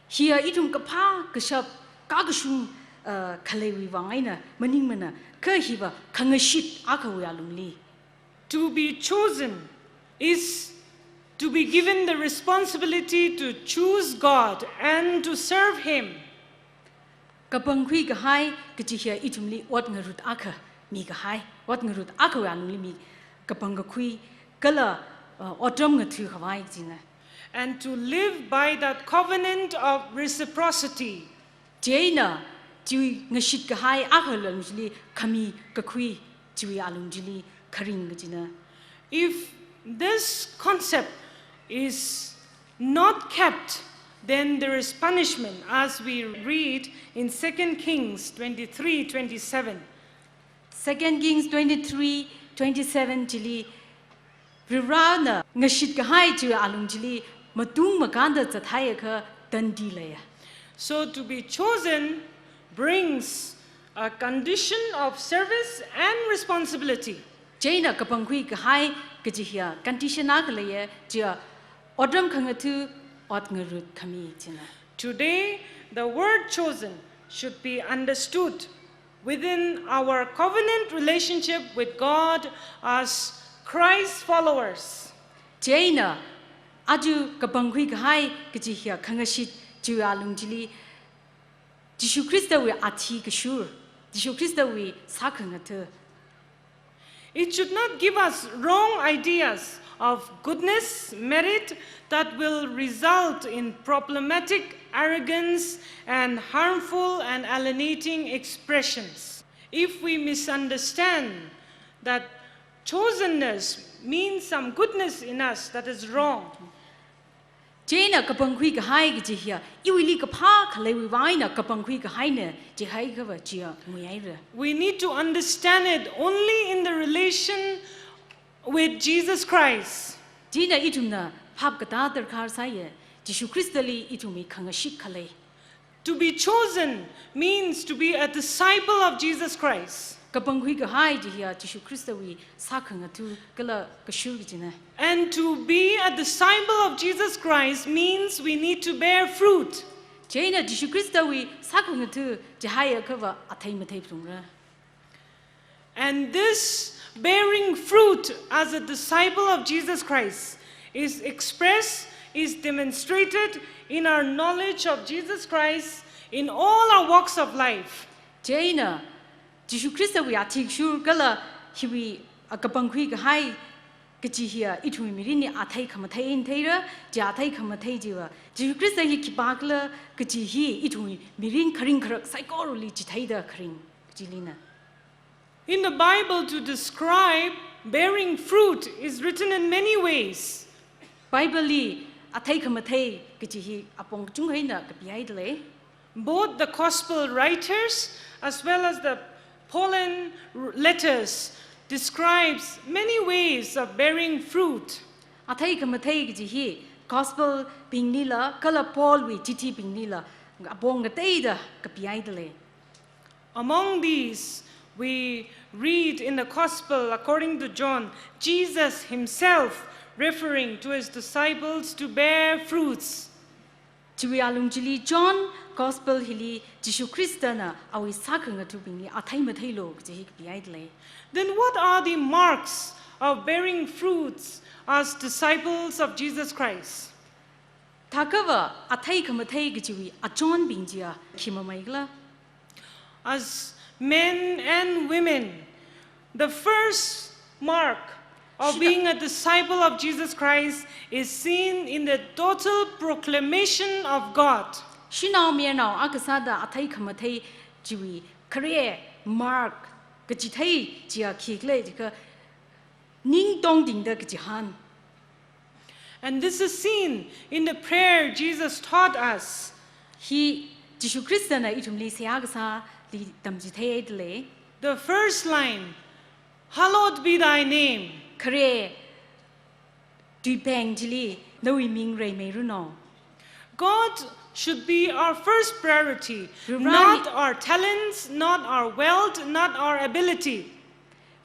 Hiya ithum kaphā kashap kakashung, uh, khaleiwui vang eina maningmana, kha hiva khangashit akhawui alungli. To be chosen is to be given the responsibility to choose God and to serve Him. Kapangkhui kahai kaji hiya ithumli ot ngarut akha mikahai, ot ngarut akhawui alungli mi kapangkakhui kala, uh, otram ngathā khavai kajina. And to live by that covenant of reciprocity. Chieina, chiwui ngashit kahai akha alung chili khami kakhui, chiwui alung chili kharing kajina. If this concept is not kept, then there is punishment, as we read in Second Kings twenty-three twenty-seven. Second Kings twenty-three twenty-seven chili, Varivarana ngashit kahai chiwui alung chili matung makānda zathaiakha tandi leiya. So to be chosen brings a condition of service and responsibility. Chieina kapangkhui kahai kaji hiya condition akha leiya, chiya otram khangathā, ot ngarut khami china. Today, the word chosen should be understood within our covenant relationship with God as Christ followers. Chieina, aja kapangkhui kahai kaji hiya khangashit chiwui alung chili, Jishu Khristawui athishurda, Jishu Khristawui sākhangatha. It should not give us wrong ideas of goodness, merit that will result in problematic arrogance and harmful and alienating expressions. If we misunderstand that chosenness means some goodness in us that is wrong, Chieina kapangkhui kahai kaji hiya, iwuili kaphā khaleiwui vang eina kapangkhui kahaina, jihaiakhava chiya nguihaira. We need to understand it only in the relation with Jesus Christ. Chieina ithumna phap katā darkar sāya, Jishu Khristali ithumwui khangashit khalei. To be chosen means to be a disciple of Jesus Christ. Kapangkhui kahai chi hiya Jishu Khristawui sākhangatha kala kashur kajina. And to be a disciple of Jesus Christ means we need to bear fruit. Chieina Jishu Khristawui sākhangatha jihaiakhava athei mathei phalungra. And this bearing fruit as a disciple of Jesus Christ is expressed, is demonstrated in our knowledge of Jesus Christ in all our walks of life. Chieina Jishu Khristawui athishur kala hiwui kapangkhui kahai kaji hiya ithumwui mirinli athei khamathei eina theira, chi athei khamathei chiva Jishu Khrista hi khipākhala kaji hi ithumwui mirin kharing kharak saikorali chitheida kharing kajilina. In the Bible, to describe bearing fruit is written in many ways. Bible li athei khamathei kaji hi apong kachungkha eina kapihaida lei. Both the gospel writers as well as the Pauline letters describes many ways of bearing fruit. Athei khamathei kaji hi gospel binglila kala Paul wui chithibinglila apong ngateida kapihaida lei. Among these, we read in the Gospel according to John, Jesus himself referring to his disciples to bear fruits. Chiwui alung chili John Gospel hili Jishu Khristana awui sākhangathābingli athei matheilu kaji hi kapihaida lei. Then, what are the marks of bearing fruits as disciples of Jesus Christ? Thākha va athei khamathei kajiwui achonbing chiya khi mamei khala? As men and women, the first mark of being a disciple of Jesus Christ is seen in the total proclamation of God. Shanao mayarnao akha sāda athei khamathei chiwui khare mark kachithei chiya khi khala jiakha ning tongtingda kachihān. And this is seen in the prayer Jesus taught us. Hi Jishu Khristana ithumli seihā kasāli tamchitheida lei. The first line, "Hallowed be thy name." Khare tuibing chili nawui ming reimeiranu. God should be our first priority, Varivara not our talents, not our wealth, not our ability.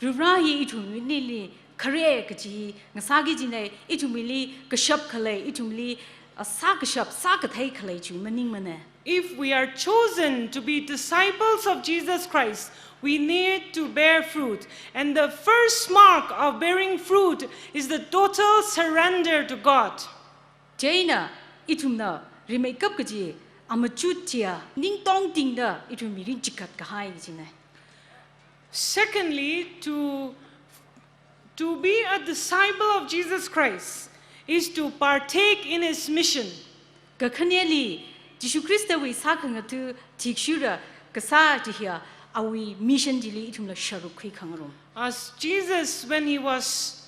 Varivara hi ithumwuili khare kaji hi ngasāki kajina, ithumwuili kashap khalei, ithumwuili, ah, sākashap, sākathei khalei chi maningmana. If we are chosen to be disciples of Jesus Christ, we need to bear fruit. And the first mark of bearing fruit is the total surrender to God. Chieina ithumna rimeikap kaji amachut chiya ning tongtingda ithum mirin chikat kahai kajina. Secondly, to, to be a disciple of Jesus Christ is to partake in his mission. Kakhaneli, Jishu Khristawui sākhangatha thikshura kasā chi hiya awui mission chili ithumla sharuk khuikhangarum. As Jesus, when he was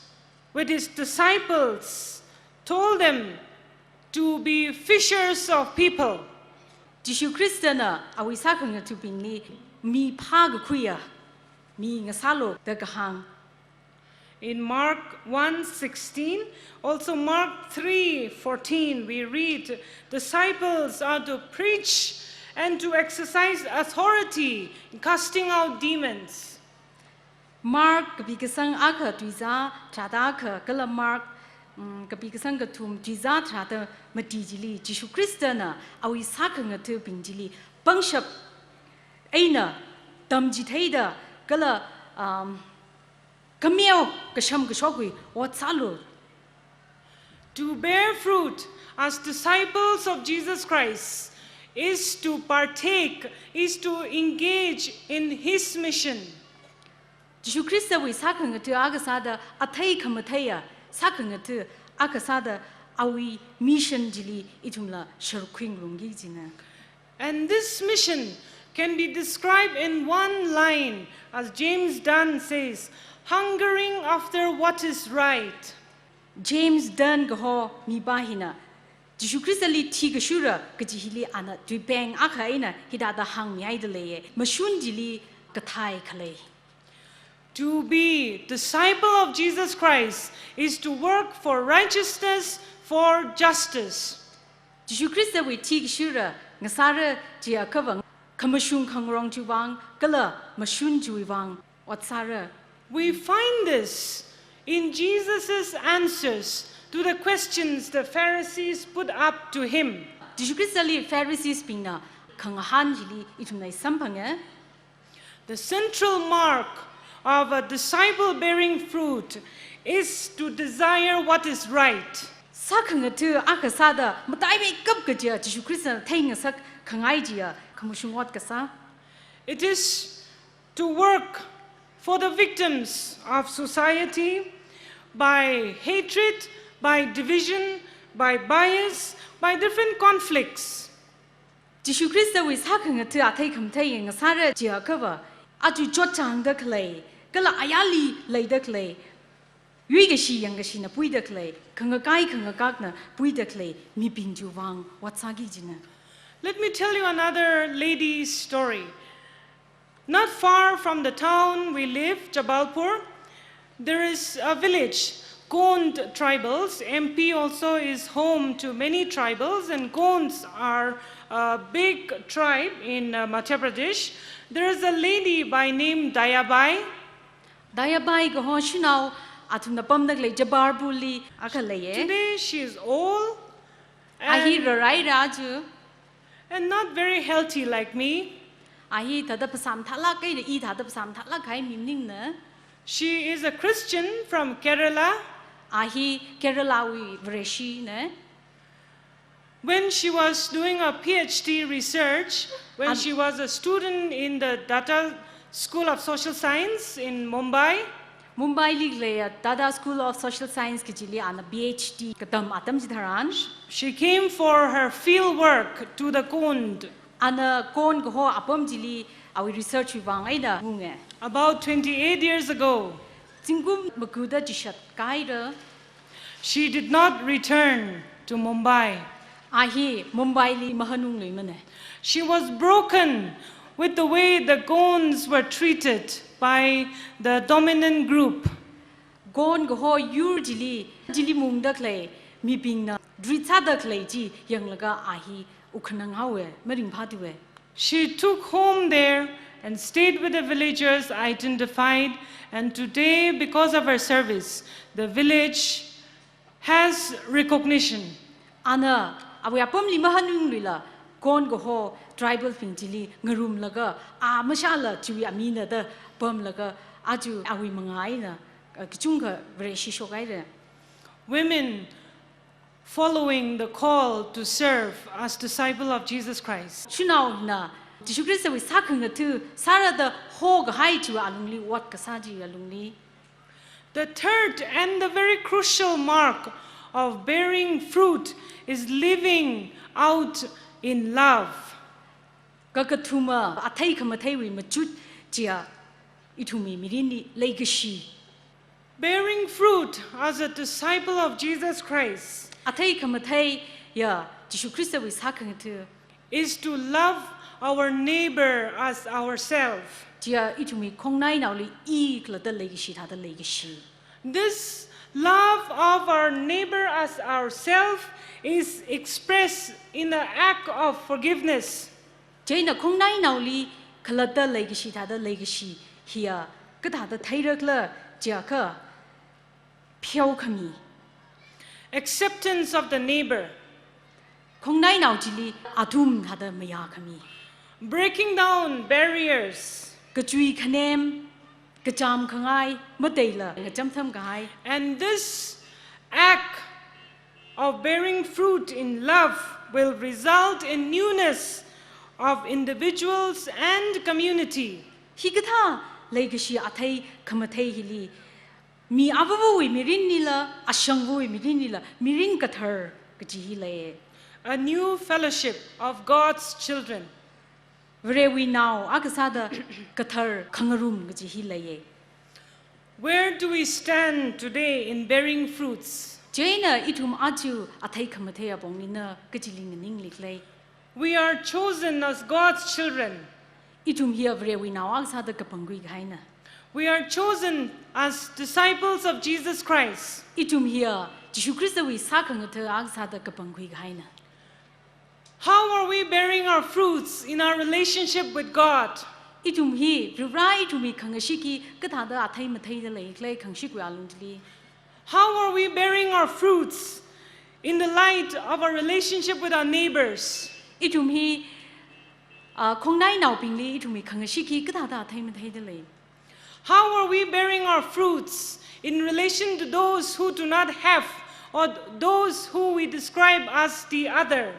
with his disciples, told them to be fishers of people. Jishu Khristana awui sākhangathabingli mi phākakhuiya mi ngasālu da kahāng. In Mark one sixteen, also Mark three fourteen, we read, "Disciples are to preach and to exercise authority in casting out demons." Mark kapi kasang akha tuizā tharāda akha kala Mark, mm, kapi kasang kathum tuizā tharāda mati chili Jishu Khristana awui sākhangathabing chili pangshap eina tamchitheida kala, um, kameo kasham kashokwui ot sālu. To bear fruit as disciples of Jesus Christ is to partake, is to engage in his mission. Jishu Khristawui sākhangatha akha sāda athei khamatheiya sākhangatha akha sāda awui mission chili ithumla sharkhuingarumki kajina. And this mission can be described in one line, as James Dunn says, hungering after what is right. James Dunn kaho mipā hina Jishu Khristali thikashura kaji hili ana tuipeng akha eina hithāda hāngmihaida leiya, mashun chili kathei khalei. To be disciple of Jesus Christ is to work for righteousness, for justice. Jishu Khristawui thikashura ngasāra jiakhava khamashung khangarong chiwui vang kala mashun chiwui vang ot sāra. We find this in Jesus' answers to the questions the Pharisees put up to him. Jishu Khristali Pharisees bingna khangahān chili ithumna samphanga. The central mark of a disciple bearing fruit is to desire what is right. Sākhangatha akha sāda mataimeikap kajiya Jishu Khristana theingasak khangai chiya khamashung ot kasā. It is to work for the victims of society by hatred, by division, by bias, by different conflicts. Jishu Khristawui sākhangatha athei khamathei ngasāra jiakhava, aja chotchāngda khalei, kala ayarli leida khalei, yuikashi yangkashina puida khalei, khangakai khangakakna puida khalei mibing chiwui vang ot sāki kajina. Let me tell you another lady's story. Not far from the town we live, Jabalpur, there is a village, Gond tribals. M P also is home to many tribals, and Gonds are a big tribe in, uh, Madhya Pradesh. There is a lady by name Dayabai. Dayabai kaho shanao athumna pamda khalei Jabalpurli akha leiya. Today she is old. A hi and raraira aja. And not very healthy like me. A hi thāda phasā mathālāk eina i thāda phasā mathālāk kahai mi maningna. She is a Christian from Kerala. A hi Keralawui Vareshina. When she was doing a P H D research, when An- she was a student in the Tata School of Social Science in Mumbai, Mumbaili khaleiya Tata School of Social Science kajili ana P H D katam atam chitharan, she came for her field work to the Gond. Ana Gond kaho apam chili awui research wui vang eina unga. About twenty-eight years ago, zingkum makuda chishat kahaira. She did not return to Mumbai. A hi Mumbaili mahanungluimana. She was broken with the way the Gonds were treated by the dominant group. Gond kaho yur chili, chili mungda khalei mibingna rit sāda khalei chi yanglaga a hi ukhanang haowa, maringphātuwa. She took home there and stayed with the villagers identified, and today, because of her service, the village has recognition. Ana awui apamli mahanungluila, Gond kaho tribal bing chili ngarumlaga, a mashāla chiwui amina da pamlaga, aja awui manga eina, uh, kachungkha Vareshi shokhaira. Women following the call to serve as disciple of Jesus Christ. Shanao hina Jishu Khristawui sākhangatha sāra da hokahai chiwui alungli, ot kasā chiwui alungli. The third and the very crucial mark of bearing fruit is living out in love. Kakathuma, athei khamatheiwui machut chiya ithumwui mirinli leikashi. Bearing fruit as a disciple of Jesus Christ Athei khamatheiya Jishu Khristawui sākhangatha is to love our neighbor as ourselves. Chiya ithumwui khongnainaoli i khalatta leikashi thāda leikashi. This love of our neighbor as ourselves is expressed in the act of forgiveness. Chieina khongnainaoli khalatta leikashi thāda leikashi hiya kathāda theirakhala jiakha pheokhami. Acceptance of the neighbor. Khongnainao chili athum thāda mayākhami. Breaking down barriers. Kachui khanem, kachām khangai, mateila ngacham tham kahai. And this act of bearing fruit in love will result in newness of individuals and community. Hikathā Leikashi athei khamathei hili, mi avāvawui mirinlila, ashangvawui mirinlila, mirin kathar kaji hi lei. A new fellowship of God's children. Varewui nao akha sāda kathar khangarum kaji hi lei. Where do we stand today in bearing fruits? Chieina ithum aja athei khamathei apongli na kachili nganingli khalei? We are chosen as God's children. Ithum hi Varewui nao akha sāda kapangkhui kahaina. We are chosen as disciples of Jesus Christ. Ithum hi Jishu Khristawui sākhangatha akha sāda kapangkhui kahaina. How are we bearing our fruits in our relationship with God? Ithum hi Varivara ithumwui khangashik hi kathāda athei matheida lei khalei khangashikwui alungli? How are we bearing our fruits in the light of our relationship with our neighbors? Ithum hi, ah, khongnainaobingli ithumwui khangashik hi kathāda athei matheida lei? How are we bearing our fruits in relation to those who do not have or those who we describe as the other?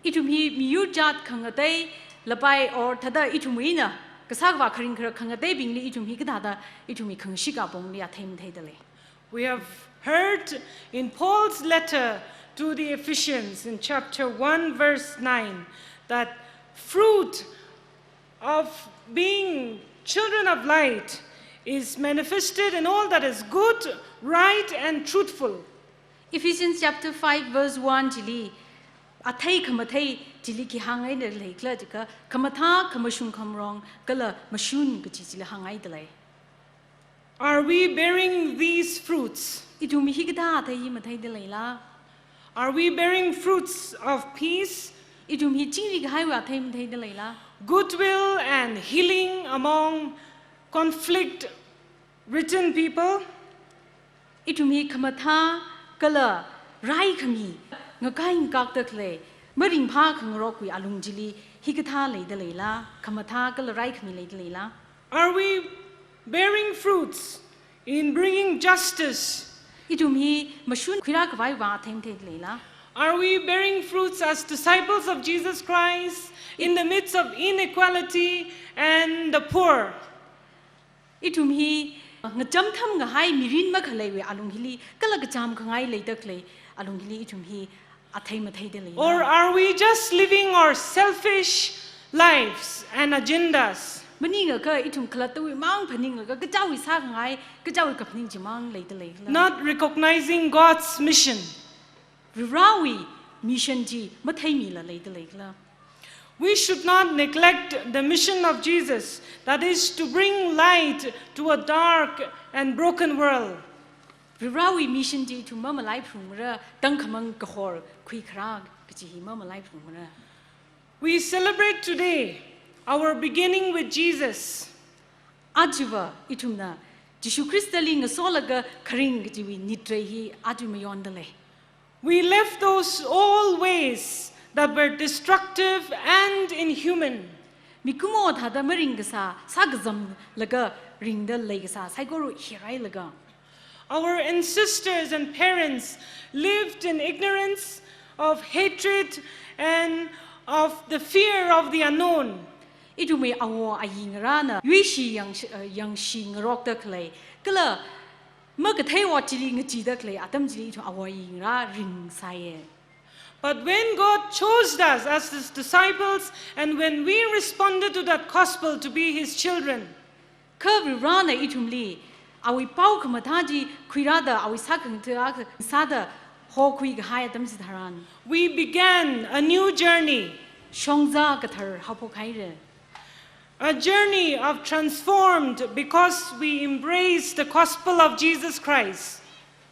Ithum hi miyur jat khangatei, lapai or thāda ithumwui eina kasā khavā kharing kharak khangateibingli ithum hi kathāda ithumwui khangashik apongli athei matheida lei? We have heard in Paul's letter to the Ephesians in chapter one, verse nine, that fruit of being children of light is manifested in all that is good, right, and truthful. Ephesians chapter five verse one chili, athei khamathei chili khi hāngngaida lei khala jiakha, khamathā, khamashung khamrong, kala mashun kaji chili hāngngaida lei. Are we bearing these fruits? Ithum hikathā athei hi matheida leila? Are we bearing fruits of peace? Ithum hi chingri kahaiwui athei matheida leila? Goodwill and healing among conflict-ridden people? Ithum hi khamathā kala raikhami, ngakai ngakakda khalei, maringphā khangarokwui alung chili hikathā leida leila, khamathā kala raikhami leida leila? Are we bearing fruits in bringing justice? Ithum hi mashun khuirā khavai vang athei matheida leila? Are we bearing fruits as disciples of Jesus Christ in the midst of inequality and the poor? Ithum hi ngacham tham ngahai mirin makhaleiwui alung hili, kala kacham khangai leida khalei alung hili ithum hi athei matheida leila? Or are we just living our selfish lives and agendas? Maningakha ithum khalattawui mang phaninglaga kachichāwui sākhangai, kachichāwui kaphaning chimang leida leila? Not recognizing God's mission. Varivarawui mission chi matheimila leida leila? We should not neglect the mission of Jesus, that is to bring light to a dark and broken world. Varivarawui mission chi ithum mamalaiphalungmara, tangkhamang kahor khuikharā kaji hi mamalaiphalungmara. We celebrate today our beginning with Jesus. Ajava ithumna Jishu Khristali ngasolaga kharing kajiwui nitrei hi aja mayonda lei. We left those old ways that were destructive and inhuman. Mikumo thāda maringkasā, sākazamlaga ringda leikasā saikora hirailaga. Our ancestors and parents lived in ignorance of hatred and of the fear of the unknown. Ithumwui awo ayi ngarāna yuishi yangshi, eh, yangshi ngarokda khalei, kala makathei ot chili ngacheeda khalei atam chili ithum awo ayi ngarā ringsāya. But when God chose us as His disciples and when we responded to that gospel to be His children, kha Varivarana ithumli awui pao khamathā chi khuirāda awui sākhangatha akha sāda hokhui kahai atam chitharan, we began a new journey. Shongzā kathar haophok haira. A journey of transformed because we embrace the gospel of Jesus Christ.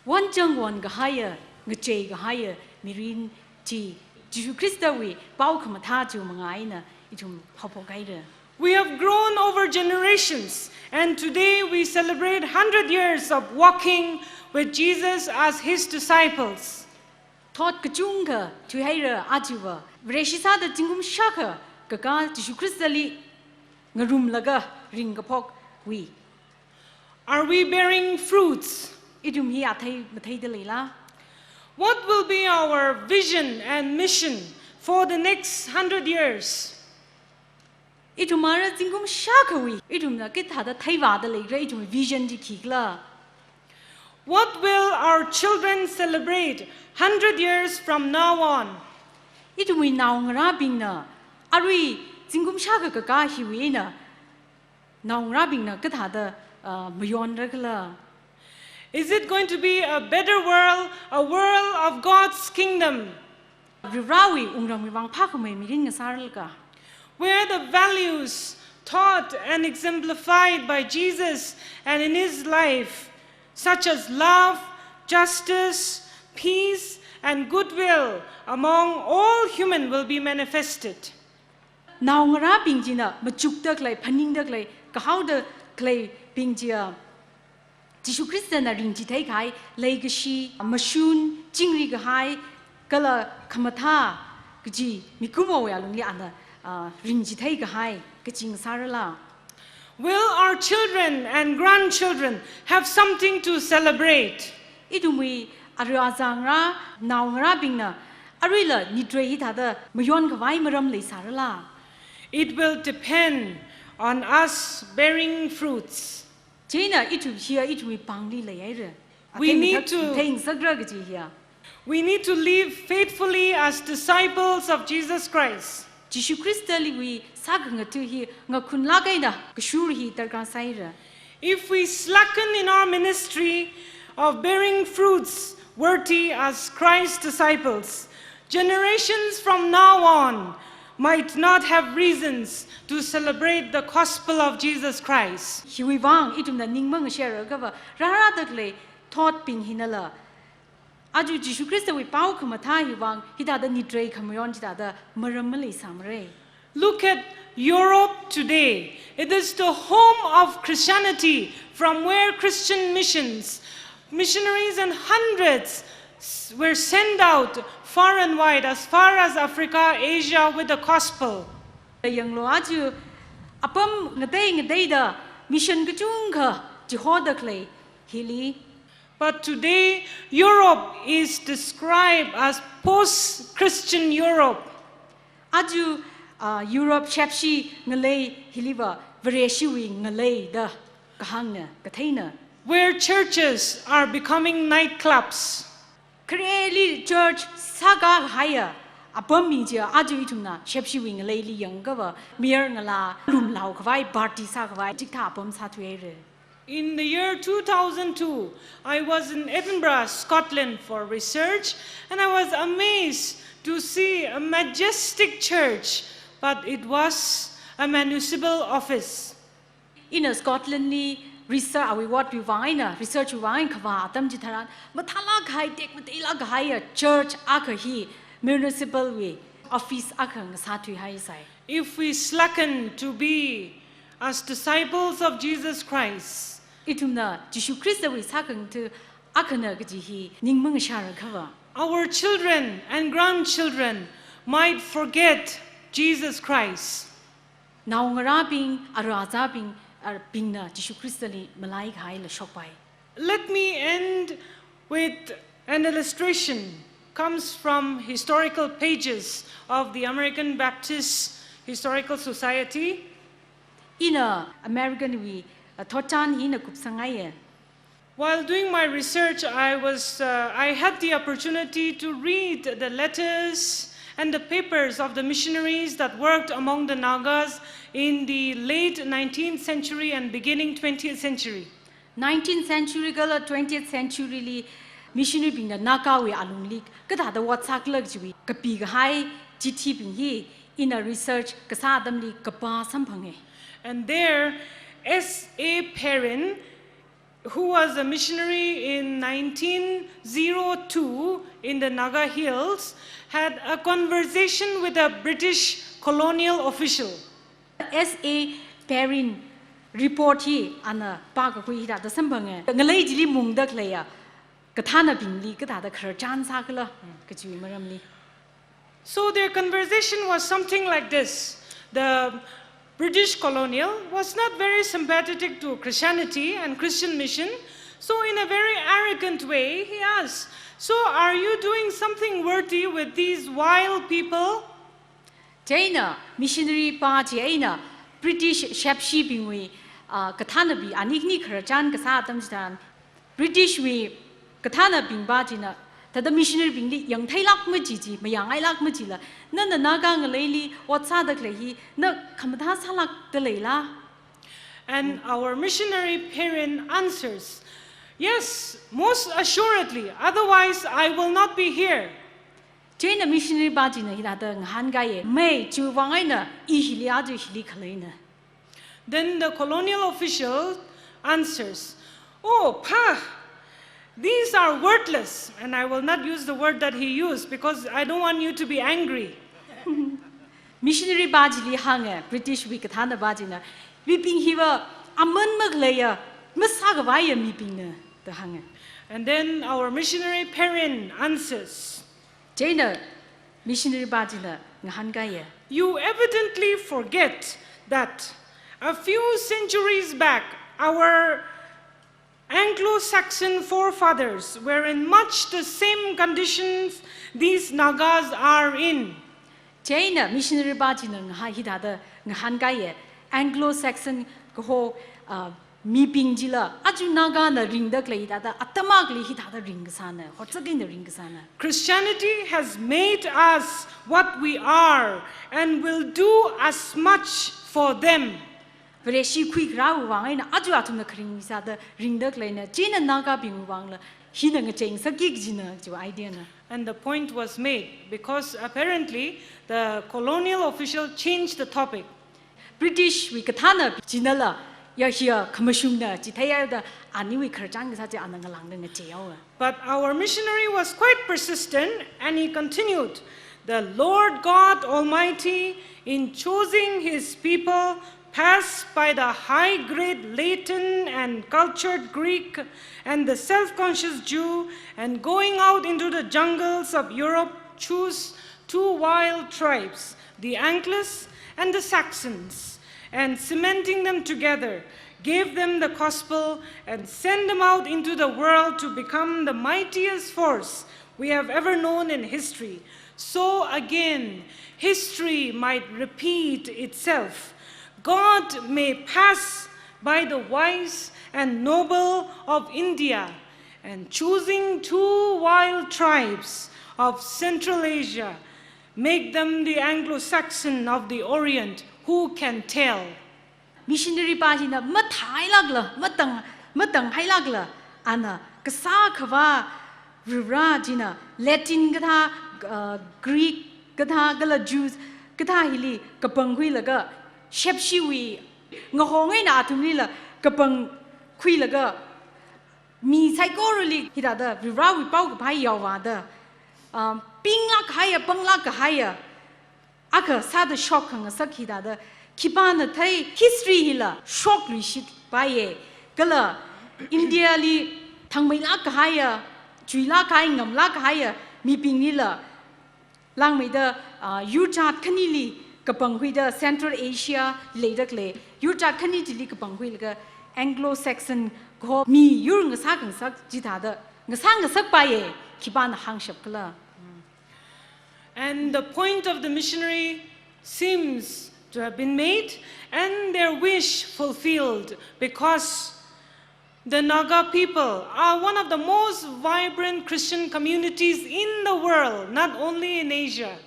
Wonchang won kahaiya, ngachei kahaiya mirin chi, Jishu Khristawui pao khamathā chiwui manga eina ithum haophok haira. We have grown over generations, and today we celebrate hundred years of walking with Jesus as His disciples. Thot kachungkha thuihaira ajava, Vareshi sāda zingkum shākha kakā Jishu Khristali ngarumlaga ringkaphokwui. Are we bearing fruits? Ithum hi athei matheida leila? What will be our vision and mission for the next hundred years? Ithum ara zingkum shākhawui, ithumna kathāda theivāda leikhala, ithum vision chi khikhala? What will our children celebrate hundred years from now on? Ithumwui naongarābingna, arui zingkum shākha kakā hiwui eina, naongarābingna kathāda, uh, mayonra khala? Is it going to be a better world, a world of God's kingdom? Varivarāwui wungramwui vang phākhamei mirin ngasāralaka? Where the values taught and exemplified by Jesus and in his life, such as love, justice, peace, and goodwill among all human will be manifested. Naongarābing china machukda khalei, phaningda khalei, kahaoda khaleibing chiya, Jishu Khristana ringchitheikahai leikashi, mashun, chingri kahai, kala khamathā kaji mikumowui alungli ana, ah, ringchithei kahai kachi ngasārala? Will our children and grandchildren have something to celebrate? Ithumwui ara azangrā, naongarābingna aruila nitrei hithāda mayonkhavai maram leisārala? It will depend on us bearing fruits. Chieina ithum hiya ithumwui pāngli leihaira. We need to, theingasakra kaji hiya. We need to live faithfully as disciples of Jesus Christ. Jishu Khristaliwui sākhangatha hi ngakhunlāk eina kashur hi darkar sāhaira. If we slacken in our ministry of bearing fruits worthy as Christ's disciples, generations from now on might not have reasons to celebrate the gospel of Jesus Christ. Hiwui vang ithumna ning mangasharākhava, rārāda khalei thotbing hinala, aja Jishu Khristawui pao khamathā hiwui vang hithāda nitrei khamayon chithāda maram maleisāmara. Look at Europe today. It is the home of Christianity, from where Christian missions, missionaries in hundreds s-, were sent out far and wide, as far as Africa, Asia, with the gospel. Yanglu, aja apam ngatei ngateida mission kachungkha chihoda khalei hili. But today, Europe is described as post-Christian Europe. Aja, ah, Europe shepshi ngalei hiliva Vareshiwui ngalei da kahāngna, katheina. Where churches are becoming nightclubs. Khareli church sākahaiya apambing chiya aja ithumna shepshiwui ngaleili yangkhava, mayar ngalā lumlaokhavai, party sākhavai, chikathā apam sāthuihaira. In the year two thousand two, I was in Edinburgh, Scotland for research, and I was amazed to see a majestic church, but it was a municipal office. Ina Scotland li research, awui ward wui vang eina, research wui vang eina kavā atam chitharan, mathālāk kahai, tekmateilāk kahaiya church akha hi municipal wui office akha ngasāthuihaisai. If we slacken to be as disciples of Jesus Christ, ithumna Jishu Khristawui sākhangatha akhana kaji hi ning mangasharākhava, our children and grandchildren might forget Jesus Christ. Naongarābing, ara azābing, ar-, bingna Jishu Khristali malai kahaila shokpai. Let me end with an illustration comes from historical pages of the American Baptist Historical Society. Ina American wui, uh, thotchan hi ina kupsangngaiya. While doing my research, I was, uh, I had the opportunity to read the letters and the papers of the missionaries that worked among the Nagas in the late nineteenth century and beginning twentieth century. Nineteenth century kala twentieth century li missionary bingna Nagawui alungli kathāda ot sākhala kajiwui kapi kahai chithibing hi ina research kasā atamli kapā samphanga. And there, S A Perrin, who was a missionary in nineteen zero two in the Naga Hills, had a conversation with a British colonial official. S A Perrin report hi ana pākakhui hithāda samphanga. Ngalei chili mungda khaleiya kathānabingli kathāda khararchan sākhala kajiwui maramli. So their conversation was something like this. The British colonial was not very sympathetic to Christianity and Christian mission. So in a very arrogant way, he asked, "So are you doing something worthy with these vile people?" Chieina missionary pā chi eina British shepshibingwui, ah, kathānnabi, ani khani khararchan kasā atam chitharan, British wui kathānnabingva china, thāda missionary bingli yangtheilāk maji chi, mayangngailāk majila, nana Naga ngaleili ot sāda khalei hi, na khamathā sālākda leila? And our missionary parent answers, "Yes, most assuredly, otherwise I will not be here." Chieina missionary pa china hithāda ngahānkaiye, mei, chiwui vang eina i hili aja hili khaleina. Then the colonial official answers, "Oh, pha, these are worthless." And I will not use the word that he used because I don't want you to be angry. Missionary pa chili hānga, British wui kathānna pa china, mibing hiva aman makhaleiya, masākhavaiya mibingna, da hānga. And then our missionary parent answers, Chieina missionary pa china ngahānkaiye, "You evidently forget that a few centuries back, our Anglo-Saxon forefathers were in much the same conditions these Nagas are in." Chieina missionary pa china ngahā-, hithāda ngahānkaiye, Anglo-Saxon kaho, ah, mibing chila, aja Nagana ringda khalei hithāda, atam akhali hithāda ringkasāna, hotsakina ringkasāna. "Christianity has made us what we are and will do as much for them." Vareshi khuikharāwui vang eina, aja athumna kharing sāda ringda khaleina, chieina Nagabingwui vangla, hina ngacheingasakki kajina, chiwui idea na. And the point was made because apparently the colonial official changed the topic. British wui kathānna chinala, ya hiya khamashungna, chitheihaida, aniwui khararchan kasā chi ana ngalāngda ngacheihaowa. But our missionary was quite persistent and he continued, "The Lord God Almighty, in choosing his people, passed by the high-grade Latin and cultured Greek and the self-conscious Jew, and going out into the jungles of Europe, chose two wild tribes, the Angles and the Saxons, and cementing them together, gave them the gospel and sent them out into the world to become the mightiest force we have ever known in history. So again, history might repeat itself. God may pass by the wise and noble of India and choosing two wild tribes of Central Asia, make them the Anglo-Saxon of the Orient, who can tell?" Missionary pa china mathāhailākla, matang, matanghailākla, ana kasā khavā Varivara china Latin kathā, uh, Greek kathā, kala Jews kathā hili kapangkhuilaga, shepshiwui ngahong eina athumlila kapangkhuilaga, mi saikorali hithāda Varivarawui paokaphā yaovāda, um, pinglāk kahaiya, panglāk kahaiya akha sāda shokkhangasak hithāda khipāna thei, history hila shokluishitpaiye. Kala India li thangmeilāk kahaiya, chuilāk kahai, ngamlāk kahaiya mibinglila langmeida, ah, yurchat khanili kapangkhuida Central Asia leida khalei yurchat khani chili kapangkhuilaga Anglo-Saxon kaho miyur ngasākhangasak chithāda ngasāngasakpaiye, khipāna hāngshap khala. And the point of the missionary seems to have been made and their wish fulfilled, because the Naga people are one of the most vibrant Christian communities in the world, not only in Asia.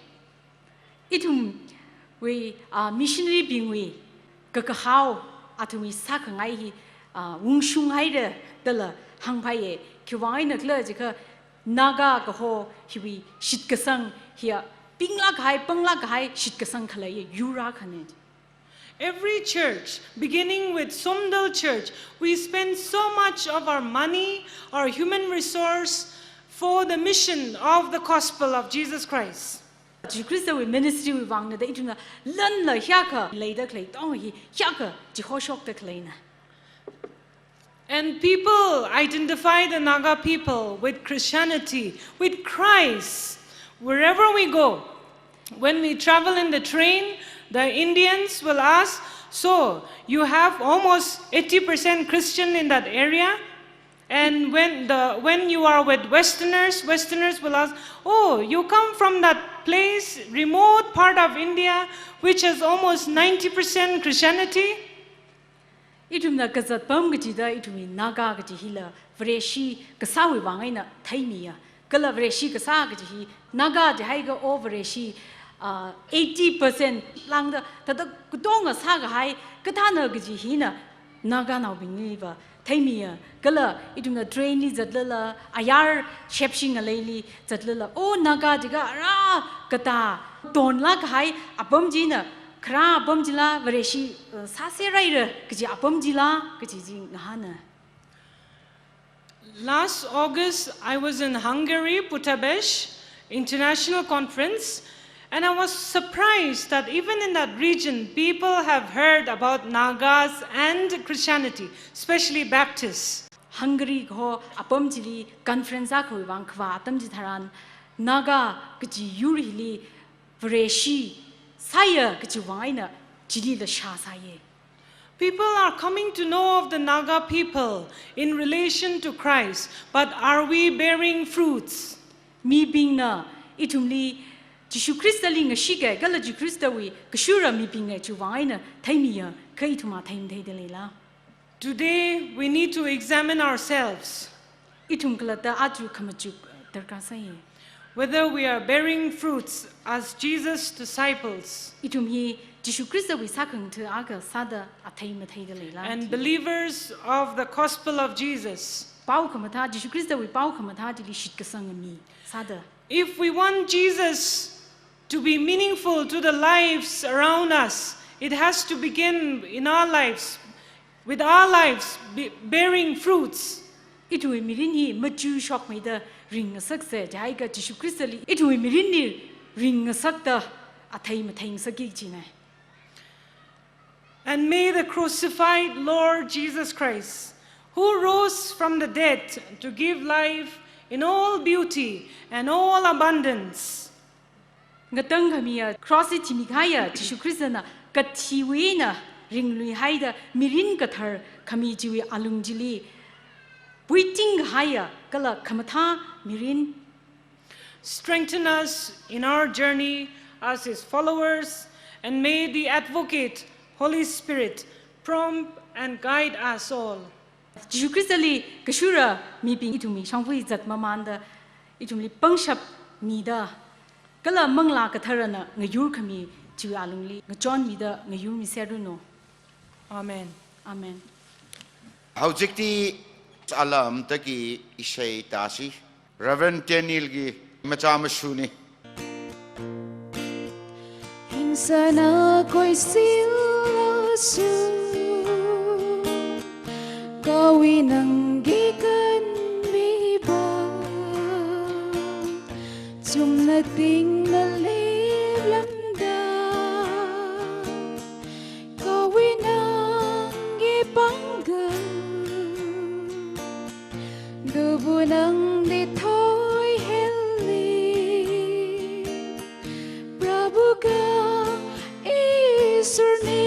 Ithumwui, ah, missionary bingwui kakahao, athumwui sākhangai hi, ah, ungshunghaira dala hāngphāye. Khiwui vang eina khala jiakha Naga kaho hiwui shitkasang hiya pinglāk kahai, panglāk kahai shitkasang khaleiya yur akhana. Every church, beginning with Somdal Church, we spend so much of our money, our human resource for the mission of the gospel of Jesus Christ. Jishu Khristawui ministry wui vangna da ithumna lanla hiyākha leida khalei tong hi hiyākha chihoshokda khaleina. And people identify the Naga people with Christianity, with Christ. Wherever we go, when we travel in the train, the Indians will ask, "So, you have almost eighty percent Christian in that area?" And when the, when you are with Westerners, Westerners will ask, "Oh, you come from that place, remote part of India, which has almost ninety percent Christianity. Ithumna kazatpam kachida ithumwui Naga kachi hila Vareshi kasāwui vang eina theimiya. Kala Vareshi kasā kachi hi Naga jihaiakha o Vareshi, ah, eighty percent lāngda, thāda katonga sākahai kathāna kachi hina Naganaobingli va theimiya. Kala ithumna train li zatlala, ayar shepshi ngaleili zatlala, o Naga jiakha ara katā tonlāk kahai apam china, khara apam chila Vareshi, eh, sāserhaira kachi apam chila kachi chi ngahāna. Last August, I was in Hungary, Budapest International Conference, and I was surprised that even in that region, people have heard about Nagas and Christianity, especially Baptists. Hungary kaho apam chili conference akhawui vang kavā atam chitharan, Naga kachi yur hili Vareshi sāya kachi vang eina chilila shāsāya. People are coming to know of the Naga people in relation to Christ, but are we bearing fruits? Mibingna ithumli Jishu Khristali ngashika kala Jishu Khristawui kashura mibinga chiwui vang eina theimiya, kha ithumva theimatheida leila? Today, we need to examine ourselves. Ithum khalatta aja khamachuk darkar sāya. Whether we are bearing fruits as Jesus' disciples. Ithum hi Jishu Khristawui sākhangatha akha sāda athei matheida leila? And believers of the gospel of Jesus. Pao khamathā, Jishu Khristawui pao khamathā chili shitkasanga mi sāda. If we want Jesus to be meaningful to the lives around us, it has to begin in our lives, with our lives be-, bearing fruits. Ithumwui mirin hi machu shokmeida ringngasaksa, jiakha Jishu Khristali ithumwui mirinli ringngasakta athei matheingasakki kajina. And may the crucified Lord Jesus Christ, who rose from the dead to give life in all beauty and all abundance. Ngatangkhamiya, cross li thimikahaiya Jishu Khristana kathiwui eina ringluihaida mirin kathar khami chiwui alung chili puitingkahaiya kala khamathā mirin. Strengthen us in our journey as his followers, and may the advocate, Holy Spirit, prompt and guide us all. Jishu Khristali kashura mibing ithumwui shongfa zatmamanda, ithumli pangshap mida, kala Manglā Katharana ngayurkhami chiwui alungli ngachonmida ngayurmiserranu. Amen. Amen. Hojikti alamtaki ishei tāsi. Reverend Daniel-gi macha mashuni. Hingsāna khuishilasu, kawui nangki kanmipa, chumna tingna liplamda, kawui nangki pāngkam, dubu nangdi thoihili, Prabhu ka Ishwarni.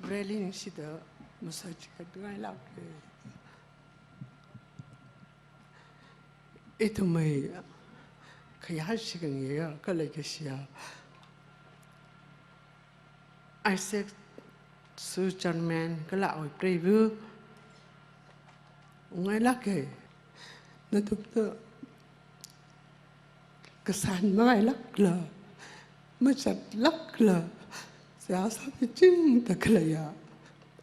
Rally ningshida masaji khat ngailāke. Ithumwui khayāshi khangayā khalei kashiya Isaac Sue German kala awui preiva ngailāke. Nathumna kasān mangailākla, mazatlākla, seihā sāmichingda khaleiya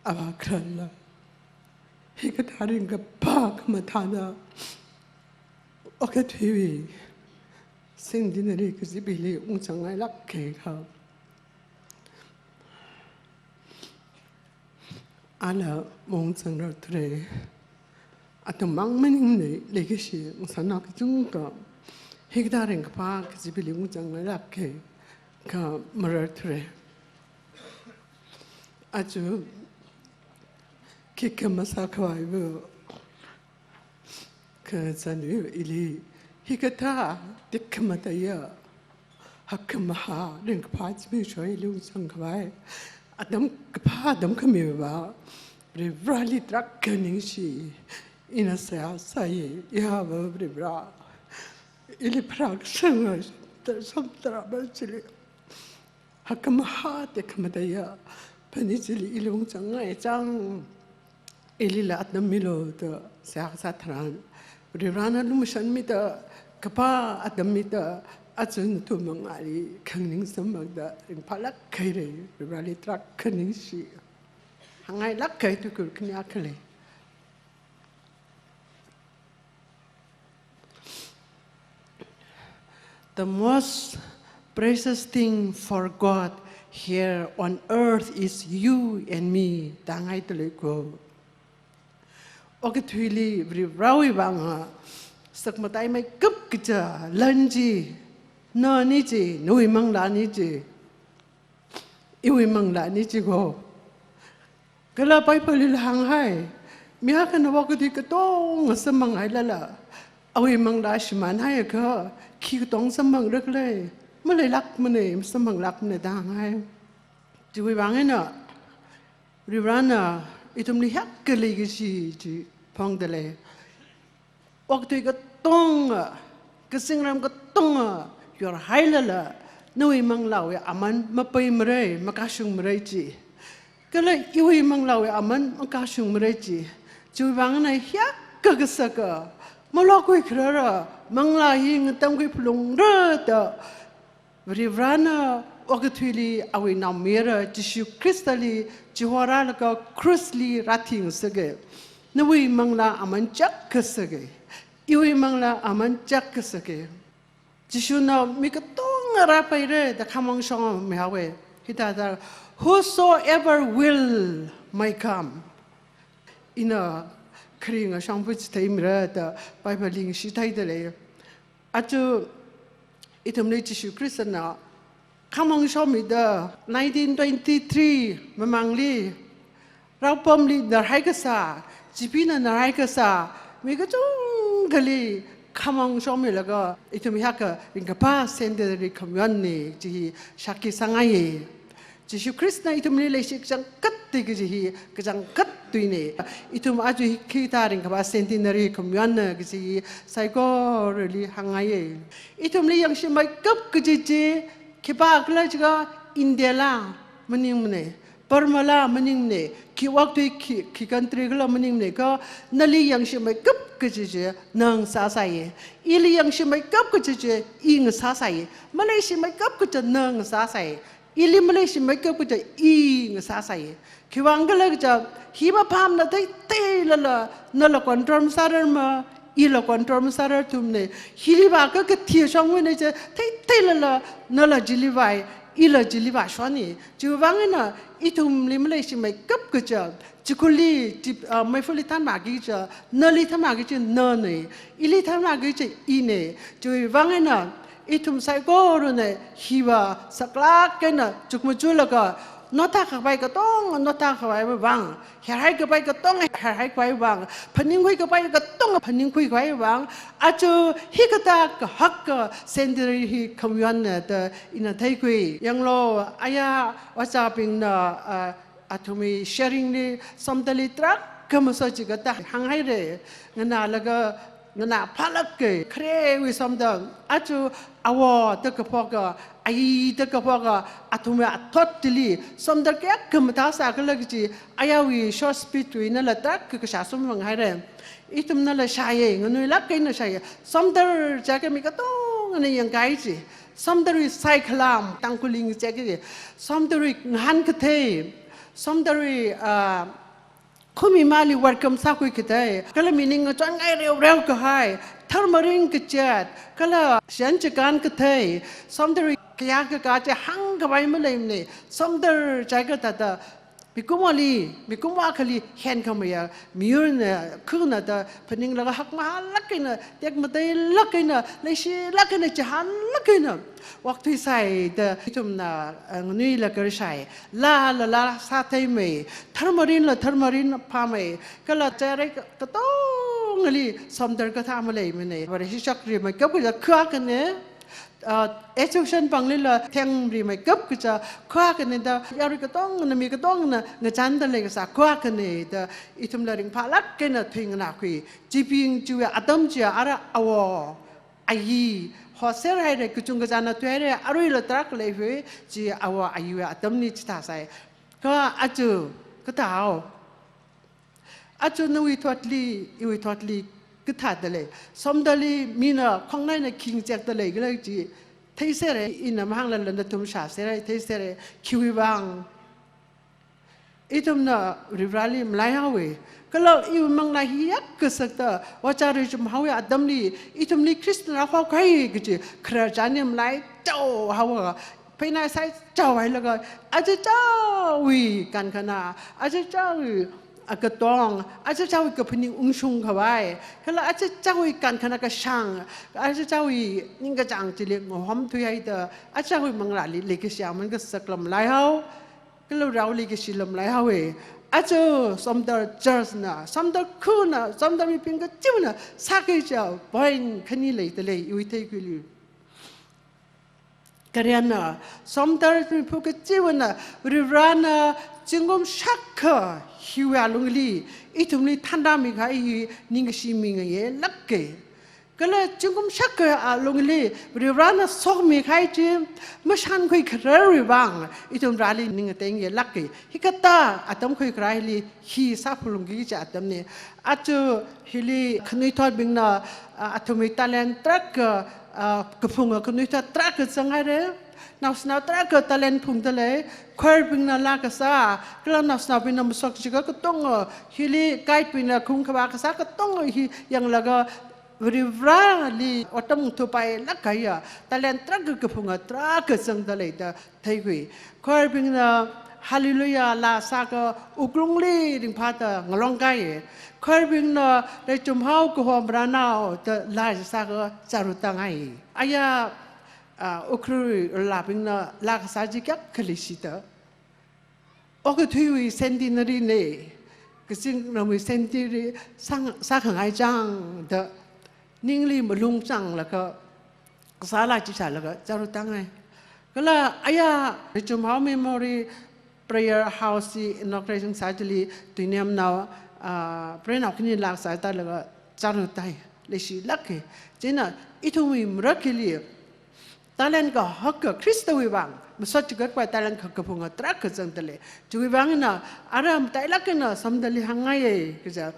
avā khararla, hikathā ringkaphā khamathāna okathuiwui centenary kazipili ungzang ngailāke kha. Ala maungzangrarthura. Athum mang maningmana, leikashi ngasānao kachungkha hikathā ringkaphā kazipili ungzang ngailāke kha mararthura. Aja khikha masākhavaiva kazanwui ili hikathā tekhamataiya hakkhamahā ringkaphā zimiksho ili ungzangkhavai atam kaphā atam khamiva Varivarali tarākha ningshi, ina seihā sāya, yāva Varivara. Ili pharākashanga samphara, samphara ba chili hakkhamahā tekhamataiya phanit chili ili ungzang ngaichang, ilila atam milu da seihā kasā tharan, Varivarana lumashanmida, kaphā atam mida, aja nathum mangāli khangning samphangda ringphālāk haira. Varivarali tarākha ningshi. Hāngngailāk kahai tuikhur khani akha lei. The most precious thing for God here on earth is you and me, da hāngngaidalei ko. Okathuili Varivarawui vang sakmataimeikap kaja lan chi, nani chi, nawui manglāni chi, iwui manglāni chi ko. Kala Bible lila hānghai, mi akhana okathui katonga samphanghai lala, awui manglā shimānhaiakha, khi katonga samphangra khala, maleilākmana, masamphanglākmana da hānghai. Chiwui vang eina Varivarana ithumli hiyākha leikashi chi phongdalei. Okathui katonga, kazingram katonga yorhailala, nawui manglāwui aman mapeimara, makashungmara chi. Kala iwui manglāwui aman makashungmara chi. Chiwui vang eina hiyākha kasaka, malokhui kharara, manglā hi ngatamkhui phalungra da Varivarana okathuili awui naomayara Jishu Khristali chihorālaga krusli rāthingasaka. Nawui manglā aman chāk kasaka. Iwui manglā aman chāk kasaka. Jishuna mi katonga rāpaira da khamong shong mihaowa. Hithāda, "Whosoever will may come." Ina kharinga shongfa chitheimira da Bible li ngashitheidalei. Aja ithumli Jishu Khristana khamong shomida nineteen twenty-three mamangli raopamli narhai kasā, chibingna narhai kasā, mi kachungkhali khamong shomilaga ithum hiyākha ringkaphā centenary khamayonna chi hi shākhi sāngaiya. Jishu Khristana ithumli leishi kachangkhat tui kaji hi kachangkhat tuina. Ithum aja hi hikathā ringkaphā centenary khamayonna kaji hi saikorali hāngngaiya. Ithumli yangshimmeikap kaji chi khipākhala jiakha India la maningmana, Burma la maningmana, khi okathui khi, khi country khala maningmana kha, nali yangshimmeikap kaji chi na ngasāsāya. Ili yangshimmeikap kaji chi i ngasāsāya. Maleishimmeikap kaji na ngasāsāya. Ili maleishimmeikap kaja i ngasāsāya. Khiwuivang khala kaja, hi maphāmana theithei lala, nala control masārar ma, ila control masārar thumna. Hili vākha kathi shongwuina chi, theithei lala, nala chili vāi, ila chili vāshonna. Chiwuivang eina, ithumli maleishimmeikap kaja, chikhurli, chi, ah, meifali thanmaki kaja, nali thanmaki kaja nana, ili thanmaki kaja ina. Chiwuivang eina, ithum saikorana hiva saklāk eina chukmajalaga, nothākhavai katonga nothākhavaiwui vang, herhaikhavai katonga herhaikhavaiwui vang, phaningkhuikhavai katonga phaningkhuikhavaiwui vang, aja hikathā kahaka centenary hi khamayonna da ina theikhui. Yanglu, aya, ojābingna, ah, athumwui sharing li somdalli tarākha masot chikata hānghaira. Nganālaga, nganā phālāka, kharewui somdal. Aja awo da kaphoka, ayi da kaphoka, athumwui athot chili somdal kayākha mathāsākhala kaji, ayāwui short speech wui eina la tarākha kashā sum hānghaira. Ithumnala shāya, nganuilāk eina shāya. Somdal jiakha mi katongana yangkahai chi. Somdalwui saikhalam, Tangkhulli ngachek kaji. Somdalwui ngahānkathei. Somdalwui, ah, khumi mali welcome sākhui kathei. Kala mi ning ngachonngai reoreo kahai. Tharmarin kachat. Kala shiyan chikān kathei. Somdalwui kayā kakā chi hāngkhavai maleimana. Somdal jiakha thāda mikumoli, mikumva akhali henkhameiya miyurna, khuna da phaninglaga hakmahālāk eina, tekmateilāk eina, leishilāk eina, chihānlāk eina okthuisai da ithumna, eh, nganuilāk eina shāi. Laa, laa, laa sātheimei, tharmarinla tharmarin phāmei, kala chāra katongali somdal kathā maleimana. Vareshi shakrimeikap kaja kha akhana, ah, education panglila thengrimeikap kaja kha akhana da, yarui katongana, mi katongana ngachānda leikasā kha akhana da, ithumla ringphālāk eina thuinganākhui. Chibing chiwui atam chi ara awo, ayi, hoser haira, kachungkha chāna thuihaira, aruila tarākha leihui, chi awo ayiwui atamli chithāsai. Kha aja kathāhao. Aja nawui thotli, iwui thotli kathāda lei. Somdalli mina khongnaina khi ngachekda leikhala chi theisera, ina mahānglala nathum shāsera, theisera, khiwui vang. Ithumna Varivarali malaihaowa. Kala iwui manglā hi yākkasakta, vāchāra chumhaowui atamli, ithumli Christian rāhokahai kaji khararchanli malaichaohaowa. Pheina saichaohailaga, achichāwui kankhana, achichāwui, ah, katong, achichāwui kaphaning ungshungkhavai, kala achichāwui kankhana kashāng, achichāwui ningkachāng chili ngahomthuihaida, achichāwui manglāli leikashi aman kasakla malaihao, kala raoli kashila malaihaowa. Aja somdal church na, somdal khana, somdal mibing kachiva̱na sākahai chiya point khani leida lei, iwui theikhuili. Kharena, somdal miphu kachiva̱na, Varivarana zingkum shākha hiwui alungli, ithumli thanrāmikahai hi ningkashi mingayelāka. Kala zingkum shākha alungli Varivarana sokmikahai chi, mashānkhui khararwui vang, ithum Vareli ning ngateiyelāka. Hikathā atam khuikharā hili hi sāphalungki kaji atamna. Aja hili khanuithotbingna, ah, athumwui talent tarākha, ah, kaphunga khanuithot tarākha zanghaira. Naoshinao tarākha talent phungda lei. Choir bingna laa kasā, kala naoshinaobingna masot chikha katonga, hili guide bingna khungkhavā kasā katonga hi yanglaga, Varivarali otram thupailāk kahaiya talent tarākha kaphunga tarākha zangda leida theikhui. Choir bingna Hallelujah laa sākha wuklungli ringphāda ngalongkahai. Choir bingna Reichumhao Kahomra Nao da laa sākha chāra tāngai. Aya, ah, Ukhrul laabingna laa kasā chi kayākha leishida, okathuiwui centenary na, kazingramwui centenary sāng, sākhangai chāngda, ningli malung chānglaga, kasā laa chi shālaga chāra tāngai. Kala aya Reichumhao Memory Prayer House chi inauguration sā chili tuinemnao, ah, prayer nao khani laa sāda laga chāra tāi, leishilāka. Chieina ithumwui marak hili talent kahaka Khristawui vang masot chikatva talent kha kaphunga tarākha zangda lei. Chiwui vang eina ara matailāk eina somdalli hāngngaiya kaja,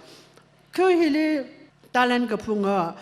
kha hili talent kaphunga,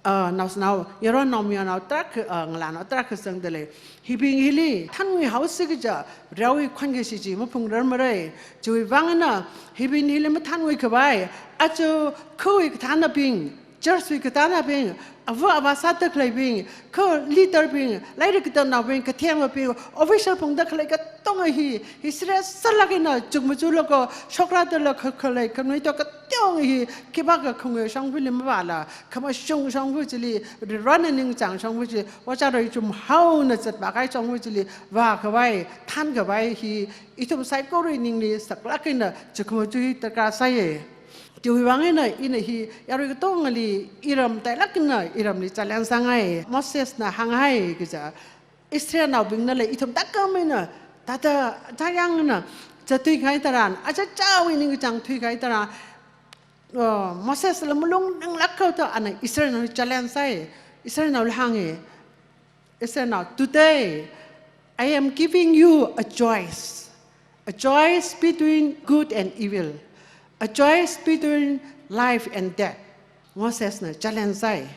ah, naoshinao, yaron naomayanao tarākha, ah, ngalānao tarākha zangda lei. Hibing hili thanngui haosi kaja, raowui khon kashi chi maphungrarmara. Chiwui vang eina hibing hili mathannguikhavai, aja khawui kathānabing, church wui kathānabing, ava avā sāda khaleibing, kha leader bing, lairik katamnaobing, kathemabing, official phungda khalei katonga hi, hi serious sālāk eina chukmajalaga, shokrādala kha, khalei khanuithot katonga hi, khipākha khangui shongfali mavāla, khamashung shongfa chili, Varivarana ningchāng shongfa chi, Ojā Reichumhaona zatvākahai shongfa chili vākhavai, thankhavai hi, ithum saikorawui ningli saklāk eina chukmajawui darkar sāya. Chiwui vang eina ina hi yarui katongali iram matailāk eina iramli challenge sāngai. Mosesna hānghai kaja, Israelnaobingnala ithum tākam eina Thāda, thāyangna, zathui kahai tharan, aja chawui ningkachāng thuikahai tharan, oh, Mosesla malung ninglāk haoda, ana Israelnaoli challenge sāi, Israelnaoli hāngi, Israelnao, "Today, I am giving you a choice, a choice between good and evil, a choice between life and death." Mosesna challenge sāi.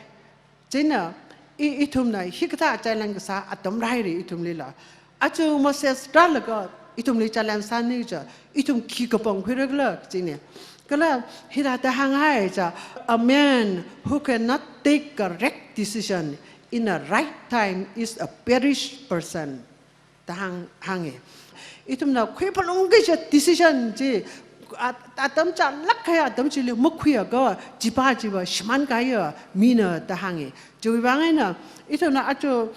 Chieina, i, ithumna hikathā challenge kasā atam rāhaira ithumlila. Aja Moses rālaga ithumli challenge sāni kaja, ithum khi kapangkhuira khala kajina. Kala hithāda hānghai kaja, "A man who cannot take correct decision in a right time is a perished person," da hāng, hāngi. Ithumna khuiphalungki kaja decision chi, a, atam chālāk kahai atam chili makhuiakha, chipa chiva shimānkahaiya mina da hāngi. Chiwui vang eina, ithumna aja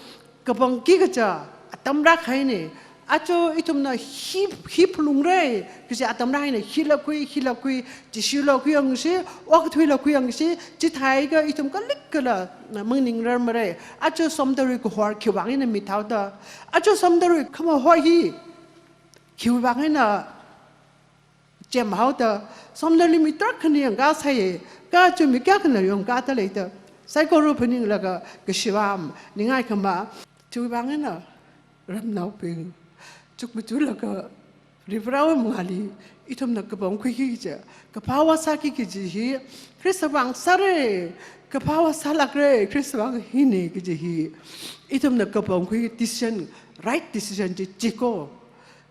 kapangki kaja atam rākahaina. Aja ithumna hi, hi phalungra kaji atam rāhaina, hila khui, hila khui, Jishula khuiyangsi, okathuila khuiyangsi, chithāakha ithum kalik kala, na, maningrar mara. Aja somdalarwui kahor khiwui vang eina mithaoda, aja somdalarwui khamahor hi khiwui vang eina chemhaoda, somdalarli mi tarākhana yangkasai, kha aja mi kayākhana yangkada leida, saikora phaninglaga kashivam, ningai khama. Chiwui vang eina ramnaobing, chukmajalaga Varivarāwui mangāli ithumna kapangkhuiki kaja, kaphāvā sāki kaji hi Khristawui vang sāra, kaphāvā sālākra, Khristawui vang hina kaji hi ithumna kapangkhui decision, right decision chi chiko.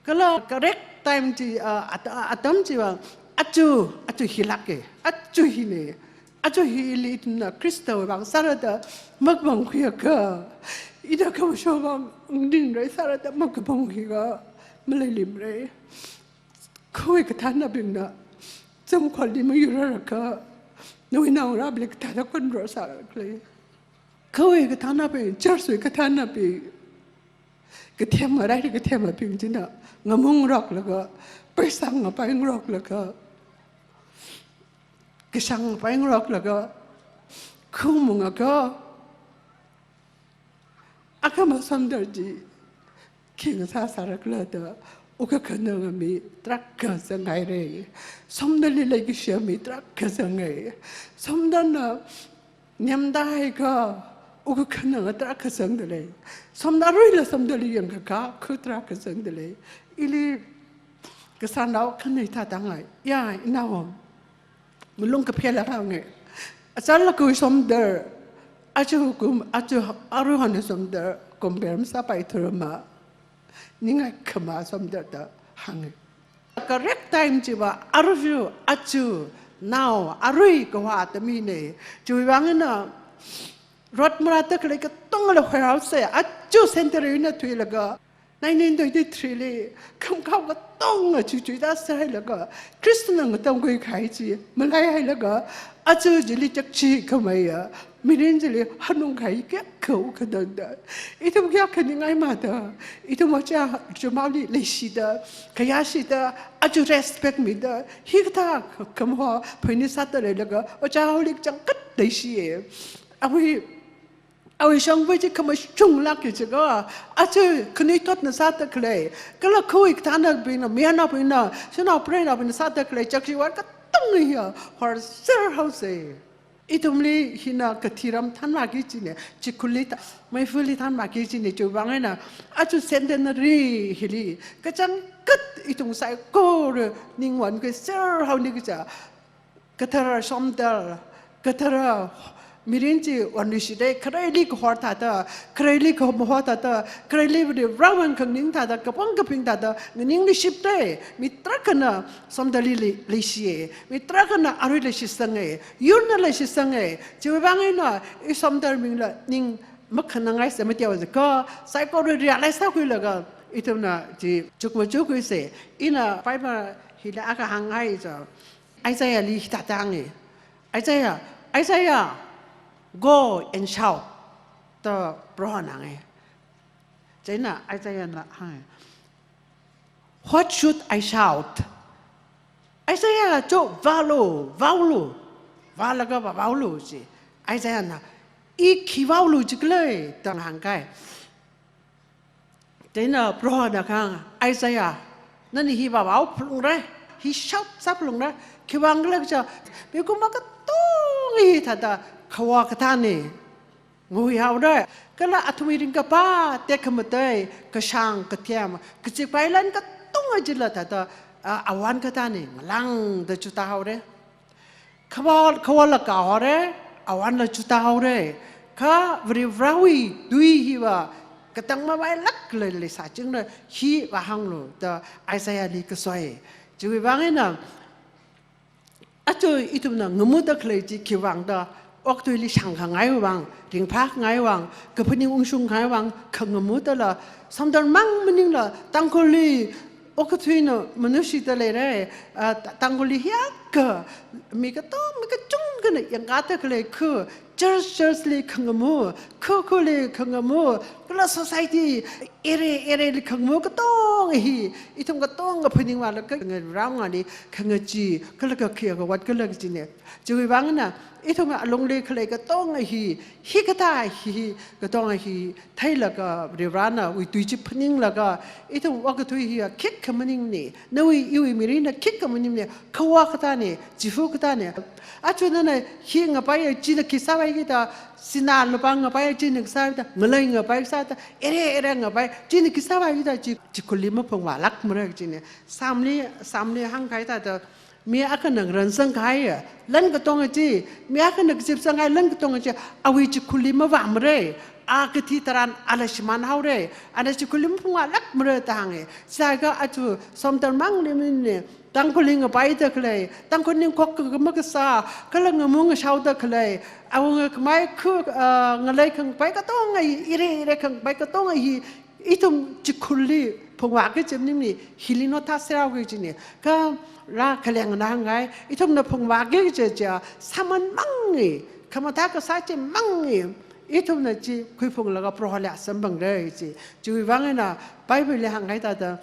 Kala correct time chi, ah, at-, atam chiva aja, aja hilāka, aja hina. Aja hili ithumna Khristawui vang sāra da makapangkhuiakha, ina khamashong vang ningrai sāra da makapangkhuiakha, maleilui mara. Khawui kathānabingna zam khonli mayurrarakha, nawui naongarābingli kathāda control sāra khala. Khawui kathānabing, church wui kathānabing, kathem ngarai kathemabing china, ngamung ngaroklaga, paisa ngapai ngaroklaga, kashāng ngapai ngaroklaga, khaung mungakha, akhama somdal chi khi ngasā sāra khala da, wukkhananga mi tarākha zangngaira. Somdalli leikashiya mi tarākha zangngai. Somdalna nyamda haiakha, wukkhananga tarākha zangda lei. Somdal aruila somdalli yangkakā, kha tarākha zangda lei. Ili kasānao khanei thāda ngai. Ya, inao. Malung kaphela hānga. Achālakha somdal, aja kum, aja aruihon somdal, compare masāpaithura ma. Ningai khama somdal da hānga. Correct time chiva arui, aja, now, arui kaho atam hina. Chiwui vang eina, rot marāda khalei katongla hoihaosa, aja century eina thuilaga, nineteen twenty-three li, khamakhao katonga chuichuida sāhailaga, Khristana ngatangkhui kahai chi malaihailaga, aja chili chakchi khameiya, mirin chili hanung kahai kayākha wukkhanangda, ithum kayākha ningai mada, ithum aja chumali leishida, khayāshida, aja respect mida, hikathā khamaho phaini sāda leilaga, aja holik changkhat leishiya. Awui, awui shongfa chi khamashunglāka jiakha, aja khanuithotna sāda khalei, kala khawui kathānabingna, mayarnaobingna, shanao preinaobingna sāda khalei, chakchiwui katong hiya horserhaosa. Ithumli hina kathi ram thanmaki kajina, chikhurli tha-, meifali thanmaki kajina, chiwui vang eina, aja centenary hili, kachangkhat ithum saikora ningwon khuiserhaoni kaja, kathara somdal, kathara mirin chi onluishida, khareili kahor thāda, khareili khamahor thāda, khareili Varivarāwui khaning thāda, kapang kaping thāda, nganingluishapda, mi tarākhana somdalli lei-, leishiya, mi tarākhana arui leishitsanga, yurna leishitsanga, chiwui vang eina, i somdalbingla ning makhanangngaisa mateo jiakha, saikora realize sākhuilaga, ithumna chi chukmajukhuisa, ina Bible hili akha hānghai cha, Isaiah li hithāda hānga. Isaiah, "Isaiah, go and shout," da Prohona hānga. Chieina Isaiahna hānga, "What should I shout?" Isaiah, cho vālu, vāulu, vālaga vā, vāulu chi. Isaiahna, "I khi vāulu jikhala?" da hāngkahai. Chieina Prohona kahāng, Isaiah, nani hi vāvao phalungra, hi shop sāphalungra, khiwuivang khala kaja, mikumo katonga hi thāda khavā kathāna, ngahui haora, kala athumwui ringkaphā tekhamatei, kashāng kathem, kazipkhavai lan katonga chila thāda, a, awon kathāna, ngalāngda chuta haora. Khavā, khavāla kahaora, awonla chuta haora. Kha Varivarāwui tui hiva katang mavailāk leili sāchingda hi vāhānglu da Isaiah li kasoi. Chiwuivang eina, aja ithumna ngamuda khalei chi khiwuivang da, okathuili shāngkhangai vang, ringphākhangai vang, kaphaning ungshungkhangai vang khangamu dala, samdar mang maningla, Tangkhulli okathuina manushida leira, a, Ta-, Tangkhulli hiyākha, mi kato, mi kachungkhana yangkada khalei khu, church, church li khangamu, khu, khuli khangamu, kala society, area, area li khangamu katonga hi, ithum katonga phaningvālaga ngarāngli khangachee, kala kakhi kavāt kala kachina. Chiwuivang eina, ithum alungli khalei katonga hi, hikathā hi, katonga hi, theilaga Varivarāwui tui chi phaninglaga, ithum okathui hiya khikha maningmana, nawui iwui mirinna khikha maningmana, khavā kathāna, chifa kathāna. Aja nana hi ngapaiya china khi sāvai kida, sinā lupā ngapaiya china khi sāvai da, ngalei ngapai sāda, area area ngapai, china khi sāvai kida, chi, chikhurli maphungvālākmara kachina. Samli, samli hāngkahai thāda, mi akhana ransangkahaiya lan katonga chi, mi akhana kazipsanghai lan katonga chi, awui chikhurli mavāmara, a kathi tharan ala shimān haora, ana chikhurli maphungvālākmara da hānga. Sālaga aja samdar mangli maningmana, Tangkhulli ngapaida khalei, Tangkhul ningkhok kha makasā, kala ngamu ngashaoda khalei, awunga khamei khu, ah, ngalei khangapai katonga hi, area area khangapai katonga hi, ithum chikhurli phungvāki kaji maningmana, hili notha serao kajina. Kha rā khaleng nganāngai, ithumna phungvāki kaji chiya, sāman mangi, khamathā kasā chi mangi, ithumna chi khuiphunglaga Proholi samphangrai chi. Chiwuivang eina Bible li hāngkahai thāda,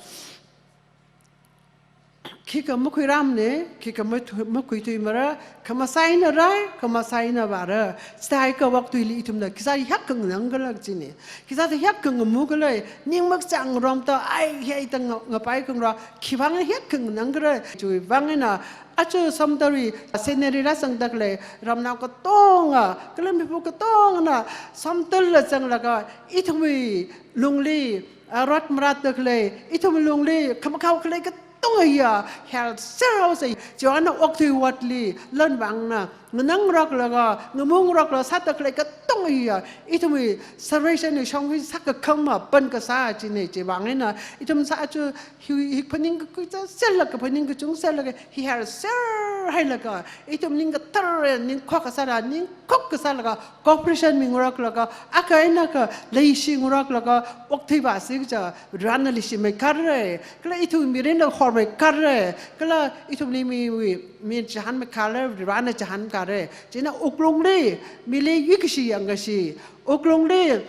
khikha makhuirāmana, khikha mathu-, makhuithuimara, khamasai eina rai, khamasai eina vāra. Chithākha okathuili ithumna khisāda hiyākha nganāng khala kajina. Khisāda hiyākha ngamu khala, ning makachāng romda, ai, hi ai da nga-, ngapai khangarā, khiwuivang hiyākha nganāng khala. Chiwuivang eina, aja samdarwui scenery rāsangda khalei, ramnao katonga, kala mipā katongana, samdar la zanglaga, ithumwui lungli, a, rot maratda khalei, ithum lungli khamakhao khalei katonga hiya, hel serhaosa. Chiwuivang eina okathui vātli, lan vangna, nganāngaroklaga, ngamungaroklaga sāda khalei katonga hiya, ithumwui salvation wui shong hi sākakhama pan kasā china. Chiwuivang eina, ithum sā aja hi, hi phaning kakui sā, sālaga phaning kachung sālaga, hi hel serhailaga, ithum ning kathar, ningkhok kasāla, ningkhok kasālaga, cooperation mingaroklaga, akha eina akha leishingaroklaga, okathui vāsi kaja, Varena leishimeikhara, kala ithum mirinna hormeikhara, kala ithumli miwui, mi chihānmeikhala, Varena chihānkara. Chieina wuklungli, mili yuikashi yangkashi, wuklungli,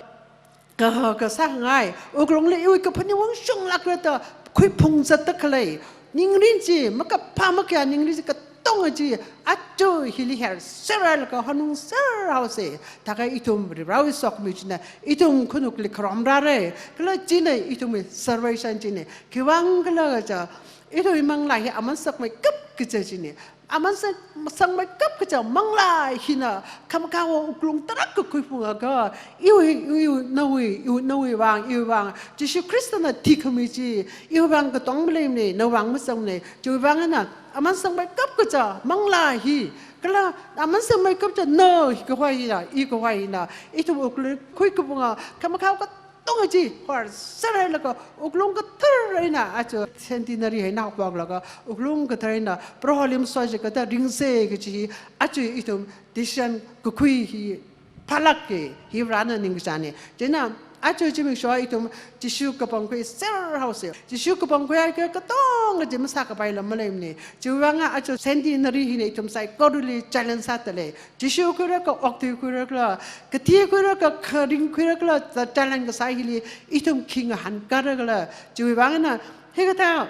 kaha kasāngai, wuklungli iwui kaphaning ungshunglākra da khuiphung zatda khalei, ningrin chi, makaphā makayā ningrin chi katonga chi, aja hili hel serhailaga hanung serhaosa. Thākha ithum Varivarāwui sokhami china, ithum khanukli kharom rāra, kala china ithumwui salvation china. Khiwuivang khala kaja, ithumwui manglā hi aman sakmeikap kaja china. Aman sak-, sakmeikap kaja manglā hina, khamakhao wuklung tarākha khuiphungakha, iwui, iwui, nawui, iwui, nawui vang, iwui vang, Jishu Khristana thikhami chi, iwui vang katong maleimana, nawui vang masangmana. Chiwuivang eina, aman sakmeikap kaja manglā hi, kala aman sakmeikap kaja na hi kahai hina, i kahai hina, ithum wuklung khuikaphunga, khamakhao katonga chi, hel serhailaga, wuklung kathar eina, aja centenary eina haophoklaga, wuklung kathar eina, Proholi masot chi kathar ringsa kaji hi, aja ithum decision kakhui hi, phālāka, hi Varena ningkachāna. Chieina, aja zimiksho ithum Jishu kapangkhui serhaosa. Jishu kapangkhuiakha katonga chi masākapai lam maleimana. Chiwuivang eina aja centenary hina ithum saikorali challenge sāda lei. Jishu khuirakha, okathui khuirakhala, kathi khuirakha, kharing khuirakhala, da challenge kasā hili ithum khi ngahānkara khala. Chiwuivang eina, hikathā,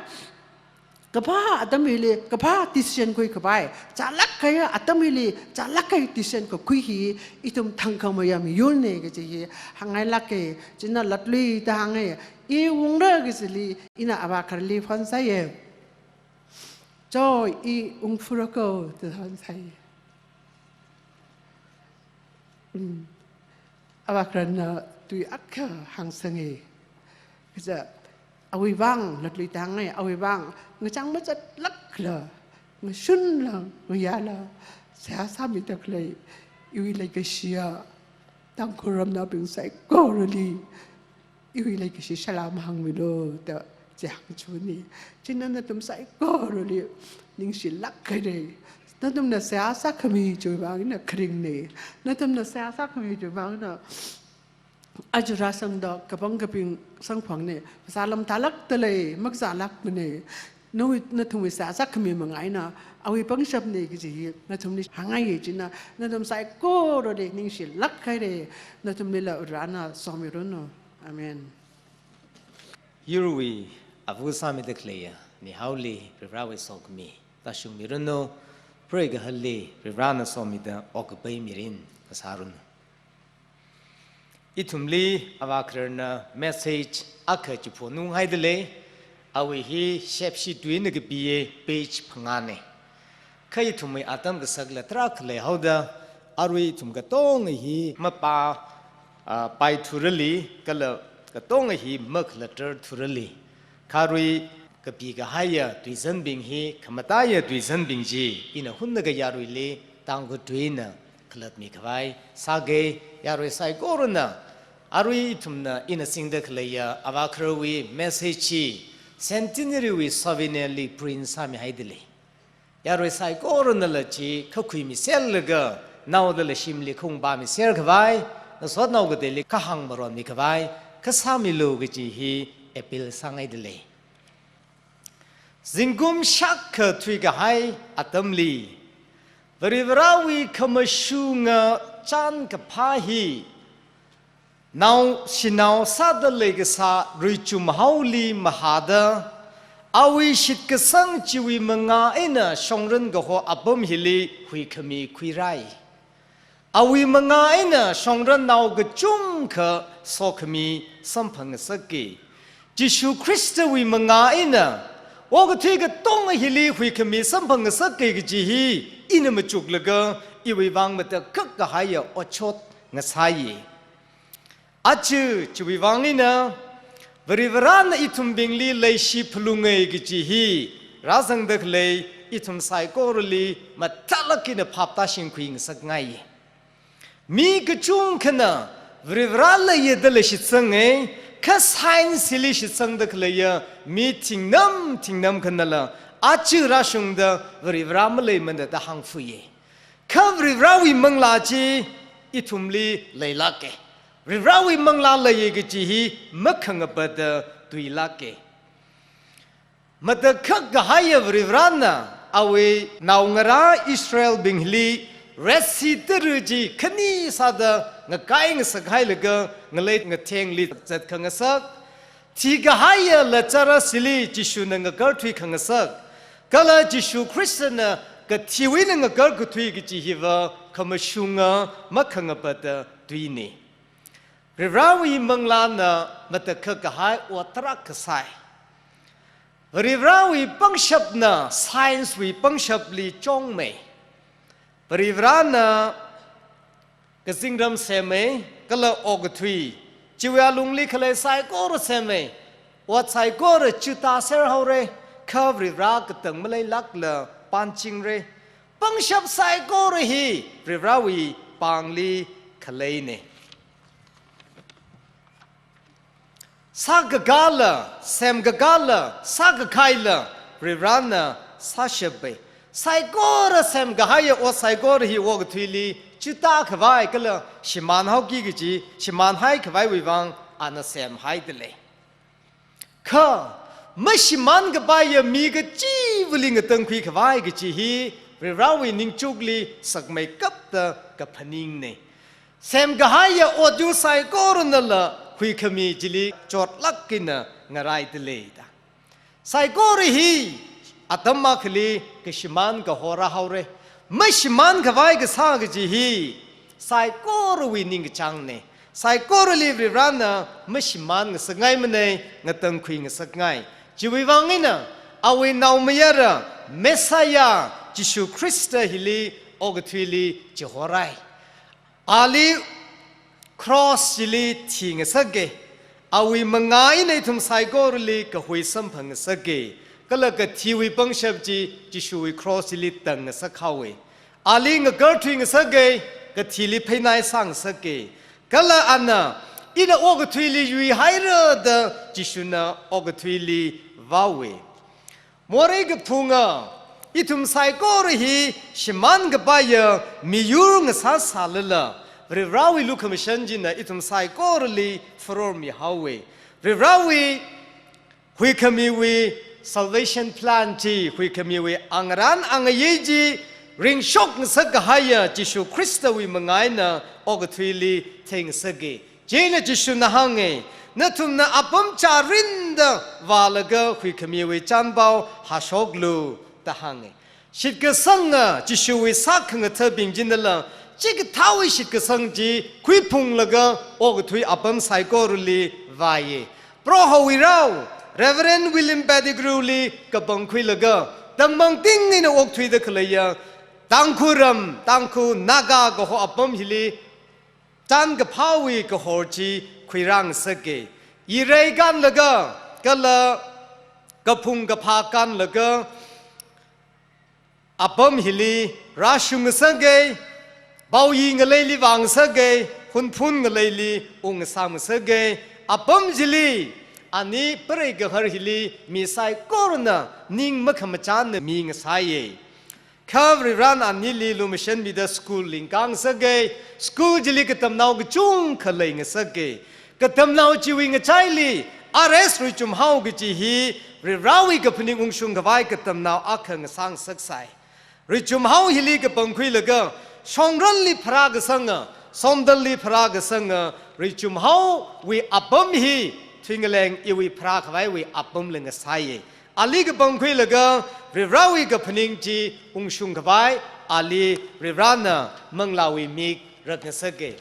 Kaphā atam hili, kaphā decision khuikhavai, chālāk kahai atam hili, chālāk kahai decision kakhui hi, ithum thangkhamei yam yurne kaji hi hāngngailāke. China latluida hānge, i ungra kajili, ina avākhararli phone sāye. Cho, i ungphura ko, da phone sāye. Mm. Avākhararna tui akha hāngsange. Kaja, awui vang latluida hānge, awui vang ngachang machatlākla, ngashunla, ngayāla, seihā sāmida khalei, iwui leikashiya, Tangkhul ramnaobing saikorali, iwui leikashi shala mahāngmilu da chi hāngchuni. China nathum saikorali ningshilāk haire. Nathumna seihā sākhami chiwui vang ina kharingne. Nathumna seihā sākhami chiwui vang ina aja rāsangda kapangkaping sangphāngne. Phasā lam tālākda lei, makazālākmane. Nawui, nathumwui seihā sākhami manga eina awui pangshapne kaji hi nathumli hāngngaiye china, nathum saikorali ningshilāk haire. Nathumlila Varena somiranu. Amen. Yurwui ava sāmida khaleiya Nihaoli Varivarawui sokhami tāshungmiranu. Preigaharli Varivarana somida okkapai mirin kasāranu. Ithumli avākhararna message akha chiphonunghaida lei, awui hi Shepshi tuina kapiye, page phangāne. Kha ithumwui atam kasakla tarākha leihaoda, arui ithum katonga hi mapā, ah, paithurali, kala katonga hi makhalatar thurali. Kha arui kapikahaiya tuizanbing hi, khamataiya tuizanbing chi, ina hunna kayāruili Tangkhul tuina khalatmikhavai sāge. Yarui saikorana, arui ithumna ina singda khaleiya avākhararwui message chi, Centenary wui souvenir li print sāmihaida lei. Yarui saikoranala chi kakhuimiserlaga, naodala shimli khaungpāmiserkhavai, nasotnao kateili kahāng maronmikhavai kasāmilu kaji hi appeal sāngaida lei. Zingkum shākha thuikahai atamli, Varivarawui khamashunga chānkaphā hi, nao shanao sāda leikasā Ruichumhaoli mahāda, awui shitkasang chiwui manga eina shongran kaho apam hili huikhami khuirai. Awui manga eina shongrannao kachungkha sokhami samphangngasake. Jishu Khristawui manga eina okathui katonga hili huikhami samphangngasake kaji hi ina machuklaga, iwui vang matakhak kahaiya otshot ngasāye. Aja chiwui vang eina, Varivarana ithumbingli leishi phalunge kaji hi, rāzangda khalei ithum saikorali mathālāk eina phap tāshingkhui ngasakngai. Mi kachungkhana Varivara leiya dala shitsange, kha science li shitsangda khaleiya mi thingnam thingnam khanala, aja rāshungda Varivara maleimana da hāngfuye. Kha Varivarawui manglā chi ithumli leilāke. Varivarawui manglā leiye kaji hi makhangapata tuilāke. Matakhak kahaiya Varivarana awui naongarā Israelbingli Red Sea tara chi khani sāda ngakai ngasakhailaga ngalei ngathengli zatkhangasak, thikahaiya Lazarus hili Jishuna ngakarthui khangasak, kala Jishu Khristana kathiwui eina ngakarkathui kaji hiva khamashunga makhangapata tuine. Varivarawui manglāna matakhak kahai ot tarākha sai. Varivarawui pangshapna science wui pangshapli chungmei. Varivarana kazingram semme, kala okathui, chiwui alungli khalei saikora semme, ot saikora chuta serhaore, kha Varivara katang maleilākla panchingre. Pangshap saikora hi Varivarawui pāngli khaleine. Sākakāla, semkakāla, sākakhaila, Varivarana sāshape. Saikora semkahaiya ot saikora hi okathuili chuta khavai kala shimānhaoki kaji, shimānhai khavaiwui vang ana semhaida lei. Kha, mashimānkapaiya mi kachivali ngatangkhui khavai kaji hi, Varivarawui ningchukli sakmeikapta kaphaningne. Semkahaiya ot yur saikoranala huikhami chili chotlāk eina ngaraida leida. Saikora hi, atam akhali kashimān kahor rāhaora. Mashimānkhavai kasā kaji hi saikorawui ningkachāngna. Saikorali Varivarana mashimān ngasakngaimana, ngatangkhui ngasakngai. Chiwui vang eina awui naomayara Messiah Jishu Khrista hili okathuili chihorai. Ali cross chili thi ngasaka. Awui mangā eina ithum saikorali kahui samphang ngasaka. Kala kathiwui pangshap chi Jishuwui cross chili tang ngasakhaowa. Ali ngakarthui ngasaka, kathili pheinai sā ngasaka. Kala ana, ina okathuili yuihaira da Jishuna okathuili vāowa. Morei kaphunga, ithum saikora hi shimānkapaiya miyur ngasāsālala, Varivarawui lukhamashan china ithum saikorali farormihaowa. Varivarawui huikhamiwui salvation plan chi, huikhamiwui angarān angayei chi ringshok ngasak kahaiya Jishu Khristawui mangā eina okathuili theingasaka. Chieina Jishuna hānga, nathumna apam chārinda vālaga huikhamiwui chānpao hāshoklu da hānga. Shitkasanga Jishuwui sākhangathabing chinala, chikathāwui shitkasang chi khuiphunglaga okathui apam saikorali vāya. Prohowui rao, Reverend William Pettigrew li kapangkhuilaga, tangmangting eina okthuida khaleiya Tangkhul ram, Tangkhul Naga kaho apam hili chānkaphāwui kahor chi khuirā ngasaka. Irei kānlaga, kala kaphung kaphā kānlaga, apam hili rāshung ngasaka, paoyi ngaleili vāngasaka, hunphun ngaleili ung ngasam ngasaka. Apam chili, ani prei gahar hili mi saikorana ning makhamachānna mi ngasāya. Kha Varivarana anili lumashanmida school lingkā ngasaka, school chili katamnao kachungkha lei ngasaka. Katamnao chiwui ngachaili R S Ruichumhao kaji hi Varivarawui kaphaning ungshungkhavai katamnao akha ngasā ngasaksai. Ruichumhao hili kapangkhuilaga, shongranli pharākasanga, somdalli pharākasanga, Ruichumhaowui apam hi thuingaleng iwui pharākhavaiwui apamla ngasāya. Ali kapangkhuilaga Varivarawui kaphaning chi ungshungkhavai ali Varivarana manglāwui mik rakngasaka.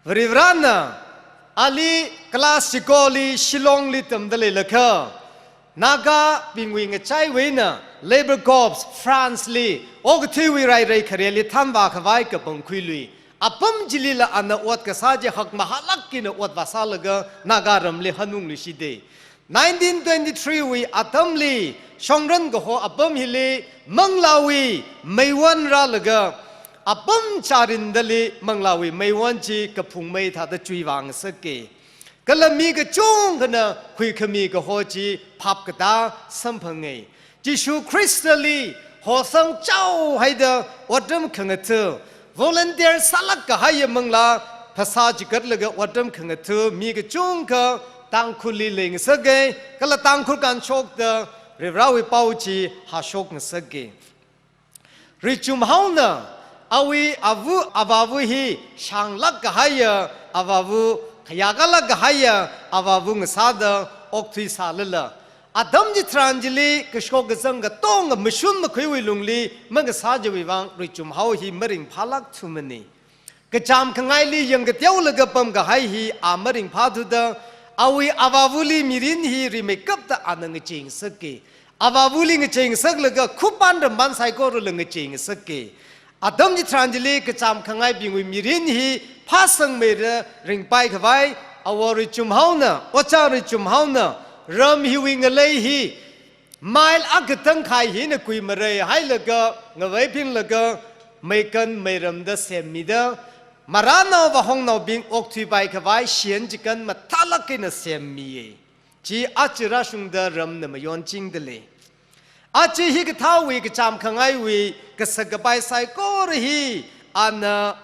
Varivarana ali class chikoli Shillong li tamda leilakha, Nagabingwui ngachaiwui eina Labour Corps France li okathuiwui rairei khareli thanvākhavai kapangkhuilui. Apam chilila ana ot kasā chi hakmahālāk eina ot vāsālaga Naga ramli hanungluishida. Nineteen twenty-three wui atamli shongran kaho apam hili manglāwui meiwon rālaga, apam chārindali manglāwui meiwon chi kaphung mei thāda chuivā ngasaka. Kala mi kachungkhana huikhami kaho chi phap katā samphanga. Jishu Khristali hosang chao haida otram khangatha, volunteer sālāk kahaiya manglā phasā chikatlaga otram khangatha mi kachungkha Tangkhulli leingasaka, kala Tangkhul kānshokta Varivarawui pao chi hāshok ngasaka. Ruichumhaona awui ava avāva hi shānglāk kahaiya avāva, khayākalāk kahaiya avāva ngasāda okthuisālala, atam chitharan chili kashok kazang katonga mashun makhuiwui lungli mangasā chiwui vang Ruichumhao hi maringphālāk thumana. Kachām khangaili yangkateolaga pamkahai hi a maringphāthuda, awui avāvali mirin hi rimeikapta ana ngachei ngasaka. Avāvali ngachei ngasaklaga khupān rampān saikorala ngachei ngasaka. Atam chitharan chili kachām khangaibingwui mirin hi phāsangmeida ringpaikhavai, Ava Ruichumhaona, Ojā Ruichumhaona, ram hiwui ngalei hi mile akha tangkhai hina kuimareihailaga, ngaveiphinlaga, meikan meiramda semmida, marānao vāhongnaobing okthuipaikhavai shiyan chikan mathālāk eina semmiya. Chi aja rāshungda ramna mayonchingdalei. Aja hikathāwui kachām khangaiwui kasak kapai saikora hi ana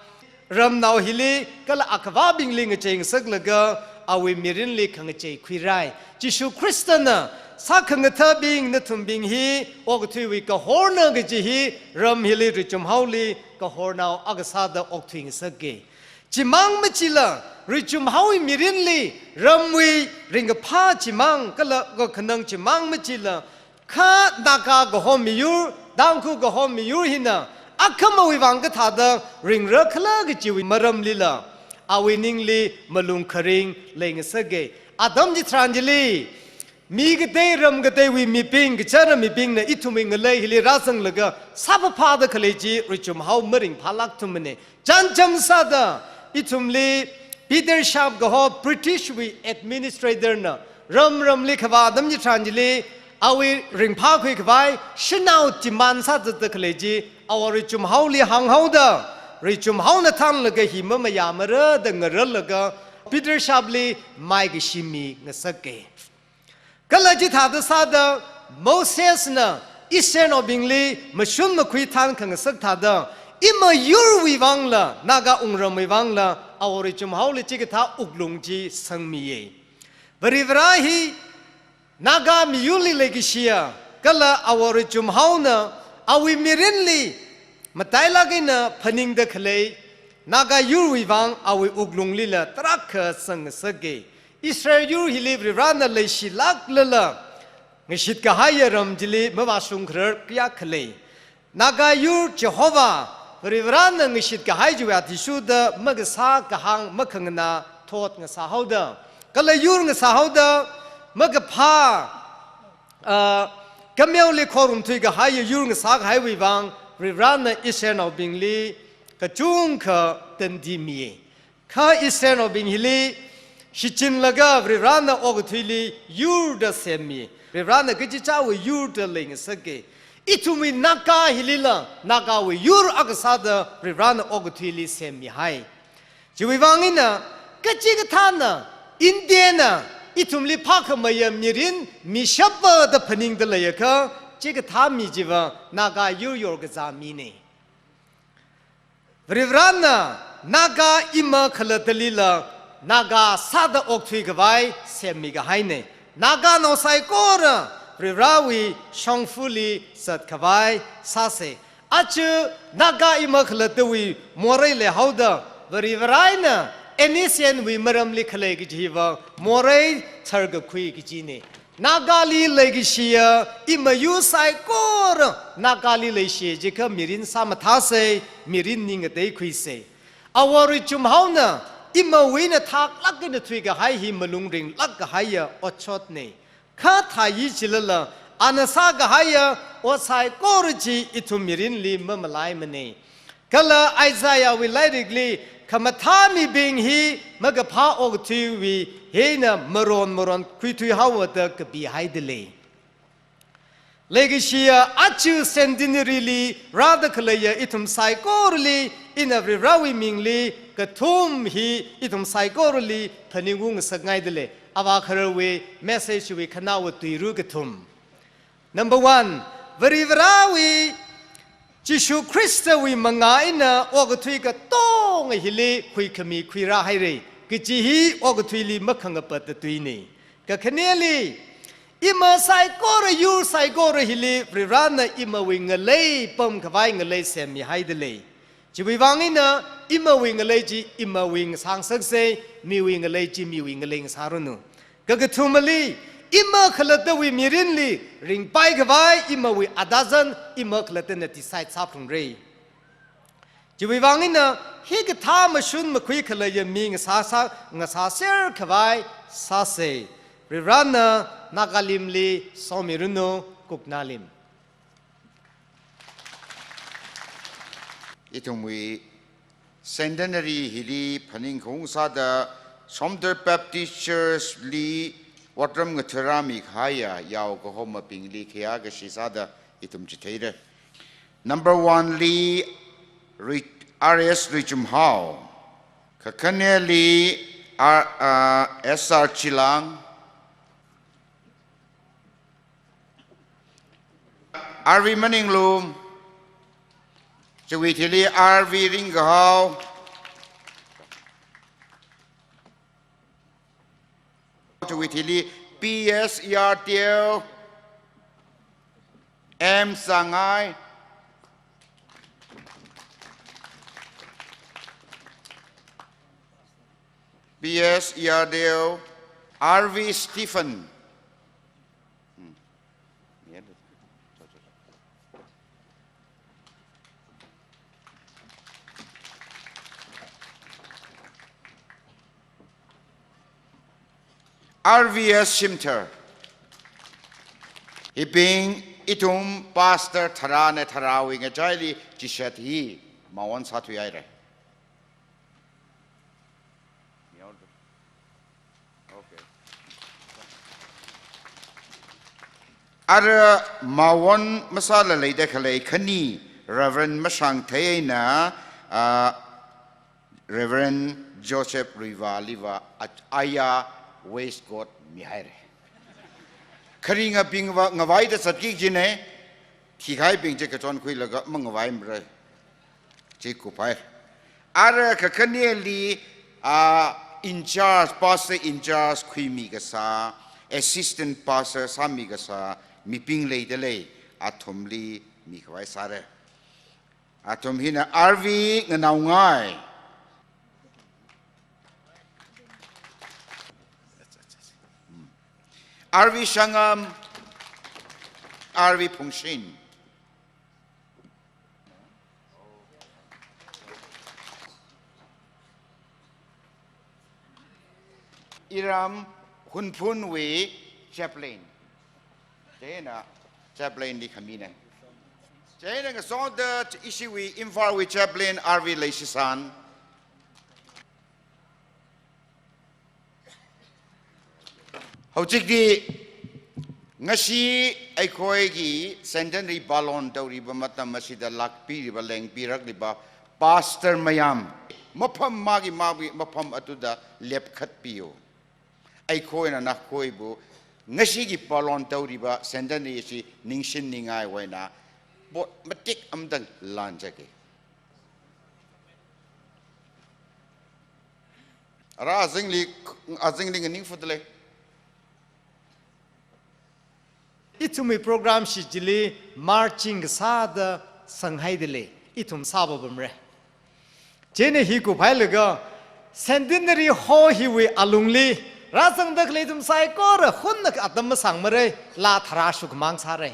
ramnao hili kala akhavābingli ngachei ngasaklaga awui mirinli khangachei khuirai. Jishu Khristana sākhangathabing nathumbing hi okathuiwui kahorna kaji hi ram hili Ruichumhaoli kahornao akha sāda okthui ngasaka. Chimang machila, Ruichumhaowui mirinli ramwui ringkaphā chimang kala kakhanang chimang machila, Kha Naga kaho miyur, Tangkhul kaho miyur hina, akhamawui vang kathāda ringra khala kajiwui maramlila, awui ningli malung kharing leingasaka. Atam chitharan chili, mi katei ram kateiwui mibing, kachara mibingna ithumwui ngalei hili rāzanglaga sāphaphāda khalei chi Ruichumhao maringphālākthumana. Chānjam sāda, ithumli Peter Sharp kaho British wui administrator na ram ramli khavā atam chitharan chili, awui ringphākhui khavai shanao demand sāzatda khalei chi, Awo Ruichumhaoli hānghaoda, Ruichumhaona thānlaga hi mamayāmara da ngararlaga, Peter Sharp li maikashi mingasaka. Kala chithāda sāda, Moses na Israelnaobingli mashun makhui thānkhangasak thāda, ima yurwui vangla, Naga wungramwui vangla, Awo Ruichumhaoli chikathā wuklung chi sangmiya. Varivarā hi Naga miyurli leikashiya, kala Awo Ruichumhaona awui mirinli matailāk eina phaningda khalei, Naga yurwui vang awui wuklunglila tarākha sangngasaka. Israel yur hili Varivarāna leishilāklala, ngashitkahaiya ram chili mavāshungkharar kayākha lei. Naga yur Jehovah, Varivarāna ngashitkahai chiwui athishurda makasā kahāng makhanganā thot ngasāhaoda, kala yur ngasāhaoda, makaphā, ah, kameoli khorumthuikahaiya yur ngasākahaiwui vang, Varivarāna Israelnaobingli kachungkha tandi miya. Kha Israelnaobing hili shichinlaga Varivarāna okathuili yurda semmi. Varivarāna kachichāwui yurda leingasaka. Ithumwui Naga hilila, Nagawui yur akha sāda Varivarāna okathuili semmihai. Chiwui vang eina, kachikathāna, India na, ithumli phākhameiya mirin mishappa da phaningda leiakha, chikathā mi chiva Naga yur yorkazā mina. Varivarāna Naga ima khalattalila Naga sāda okthuikhavai semmi kahaina. Naganao saikora Varivarāwui shongfali zatkhavai sāsa. Aja Naga ima khalattawui morei leihaoda, Varivarā eina N S C N wui maramli khalei kaji hiva morei tharkakhui kajina. Nagali leikashiya ima yur saikora Nagali leishiya jiakha mirin sāmathāsa, mirin ning ngateikhuisa. Awo Ruichumhaona imawui eina thaklāk eina thuikahai hi malung ringlāk kahaiya otshotna. Kha thāyi chilala, ana sākahaiya ot saikora chi ithum mirinli mamalaimana. Kala Isaiahwui lairikli, khamathā mibing hi makaphā okathuiwui eina maron maron khuithuihaowa da kapihaida lei. Leikashiya aja centenary li rāda khaleiya ithum saikorali, ina Varivarāwui mingli kathum hi ithum saikorali phaningung ngasakngaida lei. Avākhararwui message wui khanaowa tuiru kathum. Number one, Varivarāwui Jishu Khristawui mangā eina okathui katonga hili huikhami khuirāhaira, kaji hi okathuili makhangapatta tuina. Kakhaneli, ima saikora, yur saikora hili Varivarāna imawui ngalei pamkhavai ngalei semmihaida lei. Chiwui vang eina imawui ngalei chi imawui ngasāngasaksa, miwui ngalei chi miwui ngalei ngasāranu. Kakathumali, ima khalattawui mirinli ringpaikhavai imawui atazan ima khalattana decide sāphalungra. Chiwui vang eina hikathā mashun makhui khaleiya mi ngasāsā, ngasāserkhavai sāsa. Varivarāna Nagalimli somiranu, Kuknalim. Ithumwui centenary hili phaningkhaung sāda Somdal Baptist Church li otram ngatharāmi kahaiya yao kahomabingli khayā kashi sāda ithum chitheira. Number one li Rui-, R S Ruichumhao, kakhaneli R-, uh, S R Chilang, R V Maninglum, chiwui thili R V Ringkahao, chiwui thili P S E R Teo, M Sangai, P S E R Teo, R V Stephen. Hmm. R V S Shimthar. Hibing ithum pastor tharā eina tharāwui ngachaili chishat hi mawon sāthuihaira. Okay. Ara mawon masāla leida khalei khani Reverend Mashangthei eina, ah, Reverend Joseph Ruivah liva a-, aya waistcoat mihaira. Kharingabingva ngavaida zatki kajina, thikahaibing chi kachon khuilaga mangavaimara. Chi kuphaira. Ara kakhaneli, ah, in charge, pastor in charge khuimi kasā, assistant pastor sāmi kasā mibing leida lei, athumli mikhavai sāra. Athum hina R V Nganaongai, R V Shangam, R V Phungshin. Iram Hunphunwui chaplain. Chieina chaplain li khamina. Chieina ngasotda ishiwui Imphalwui chaplain R V Leishisan. Hojikti ngashi ꯑꯩꯈꯣꯏꯒꯤ centenary ꯄꯥꯂꯣꯟ ꯇꯧꯔꯤꯕ ꯃꯇꯝ ꯑꯁꯤꯗ ꯂꯥꯛꯄꯤꯔꯤꯕ, ꯂꯦꯡꯕꯤꯔꯛꯂꯤꯕ pastor ꯃꯌꯥꯝ, ꯃꯐꯝ, ꯃꯥꯒꯤ, ꯃꯥꯒꯤ ꯃꯐꯝ ꯑꯗꯨꯗ ꯂꯦꯞꯈꯠꯄꯤꯌꯨ꯫ ꯑꯩꯈꯣꯏꯅ ꯅꯈꯣꯏꯕꯨ ꯉꯁꯤꯒꯤ ꯄꯥꯂꯣꯟ ꯇꯧꯔꯤꯕ centenary ꯑꯁꯤ ꯅꯤꯡꯁꯤꯡꯅꯤꯡꯉꯥꯏ ꯑꯣꯏꯅ ꯄꯣꯠ ꯃꯇꯦꯛ ꯑꯃꯇꯪ ꯂꯥꯟꯖꯒꯦ꯫ ꯑꯔꯥ ꯑꯖꯤꯡꯂꯤ, ꯑꯖꯤꯡꯂꯤ ꯅꯤꯡꯐꯨꯗ ꯂꯩ꯫ Ithumwui program shi chili marching sāda sanghaida lei, ithum sāva pamra. Chieina hi kuphailaga Centenary Hall hiwui alungli rāzangda khalei ithum saikora hunna atam masāngmara, laa tharā shukmang sāra.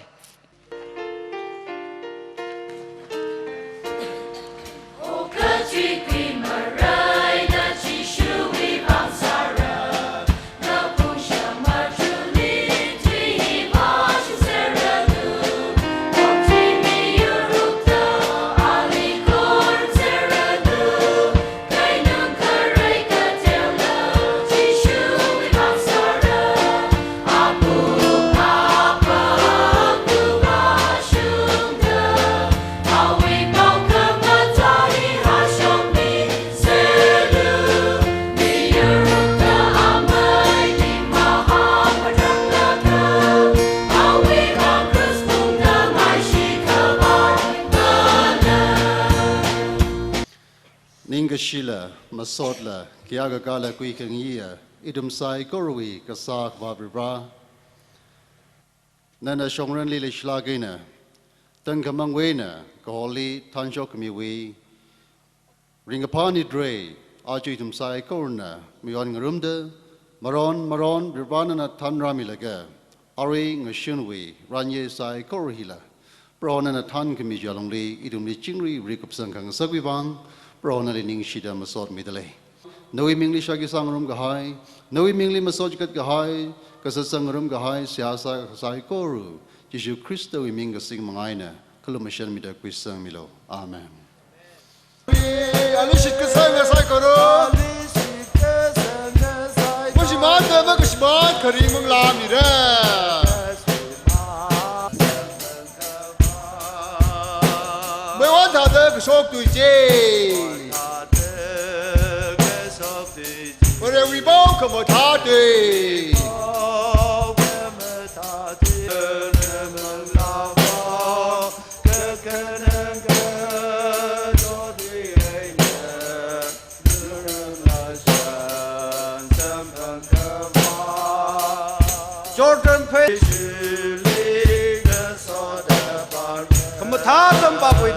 Ningkashila, masotla, khayākakāla kuikhangayiya ithum saikorawui Kasā Akhava Varivara, nana shongranli leishilāk eina, tangkhamangwui eina kaholi thanshok khamiwui ringkaphā nidre, aja ithum saikorana mayon ngarumda, maron maron Varivara nana thanrāmilaga, arui ngashunwui ranye saikora hila Proho nana thankhami chi alungli ithumli chingri rikupsang khangasakwui vang, Proho nali ningshida masot mida lei. Nawui mingli shākhi sāngarum kahai, nawui mingli masot chikat kahai, kasā sāngarum kahai, seihā sākahai saikora, Jishu Khristawui ming kasing manga eina khalumashan mida khuisangmilu. Amen. Alishit kasanga saikora. Mashimānda makashimān kharing manglāmira. Meiwon thāda kashok tui chi. Varewui pao khamathā tui. Jordan phei khamathā tampapwui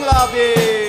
Labi.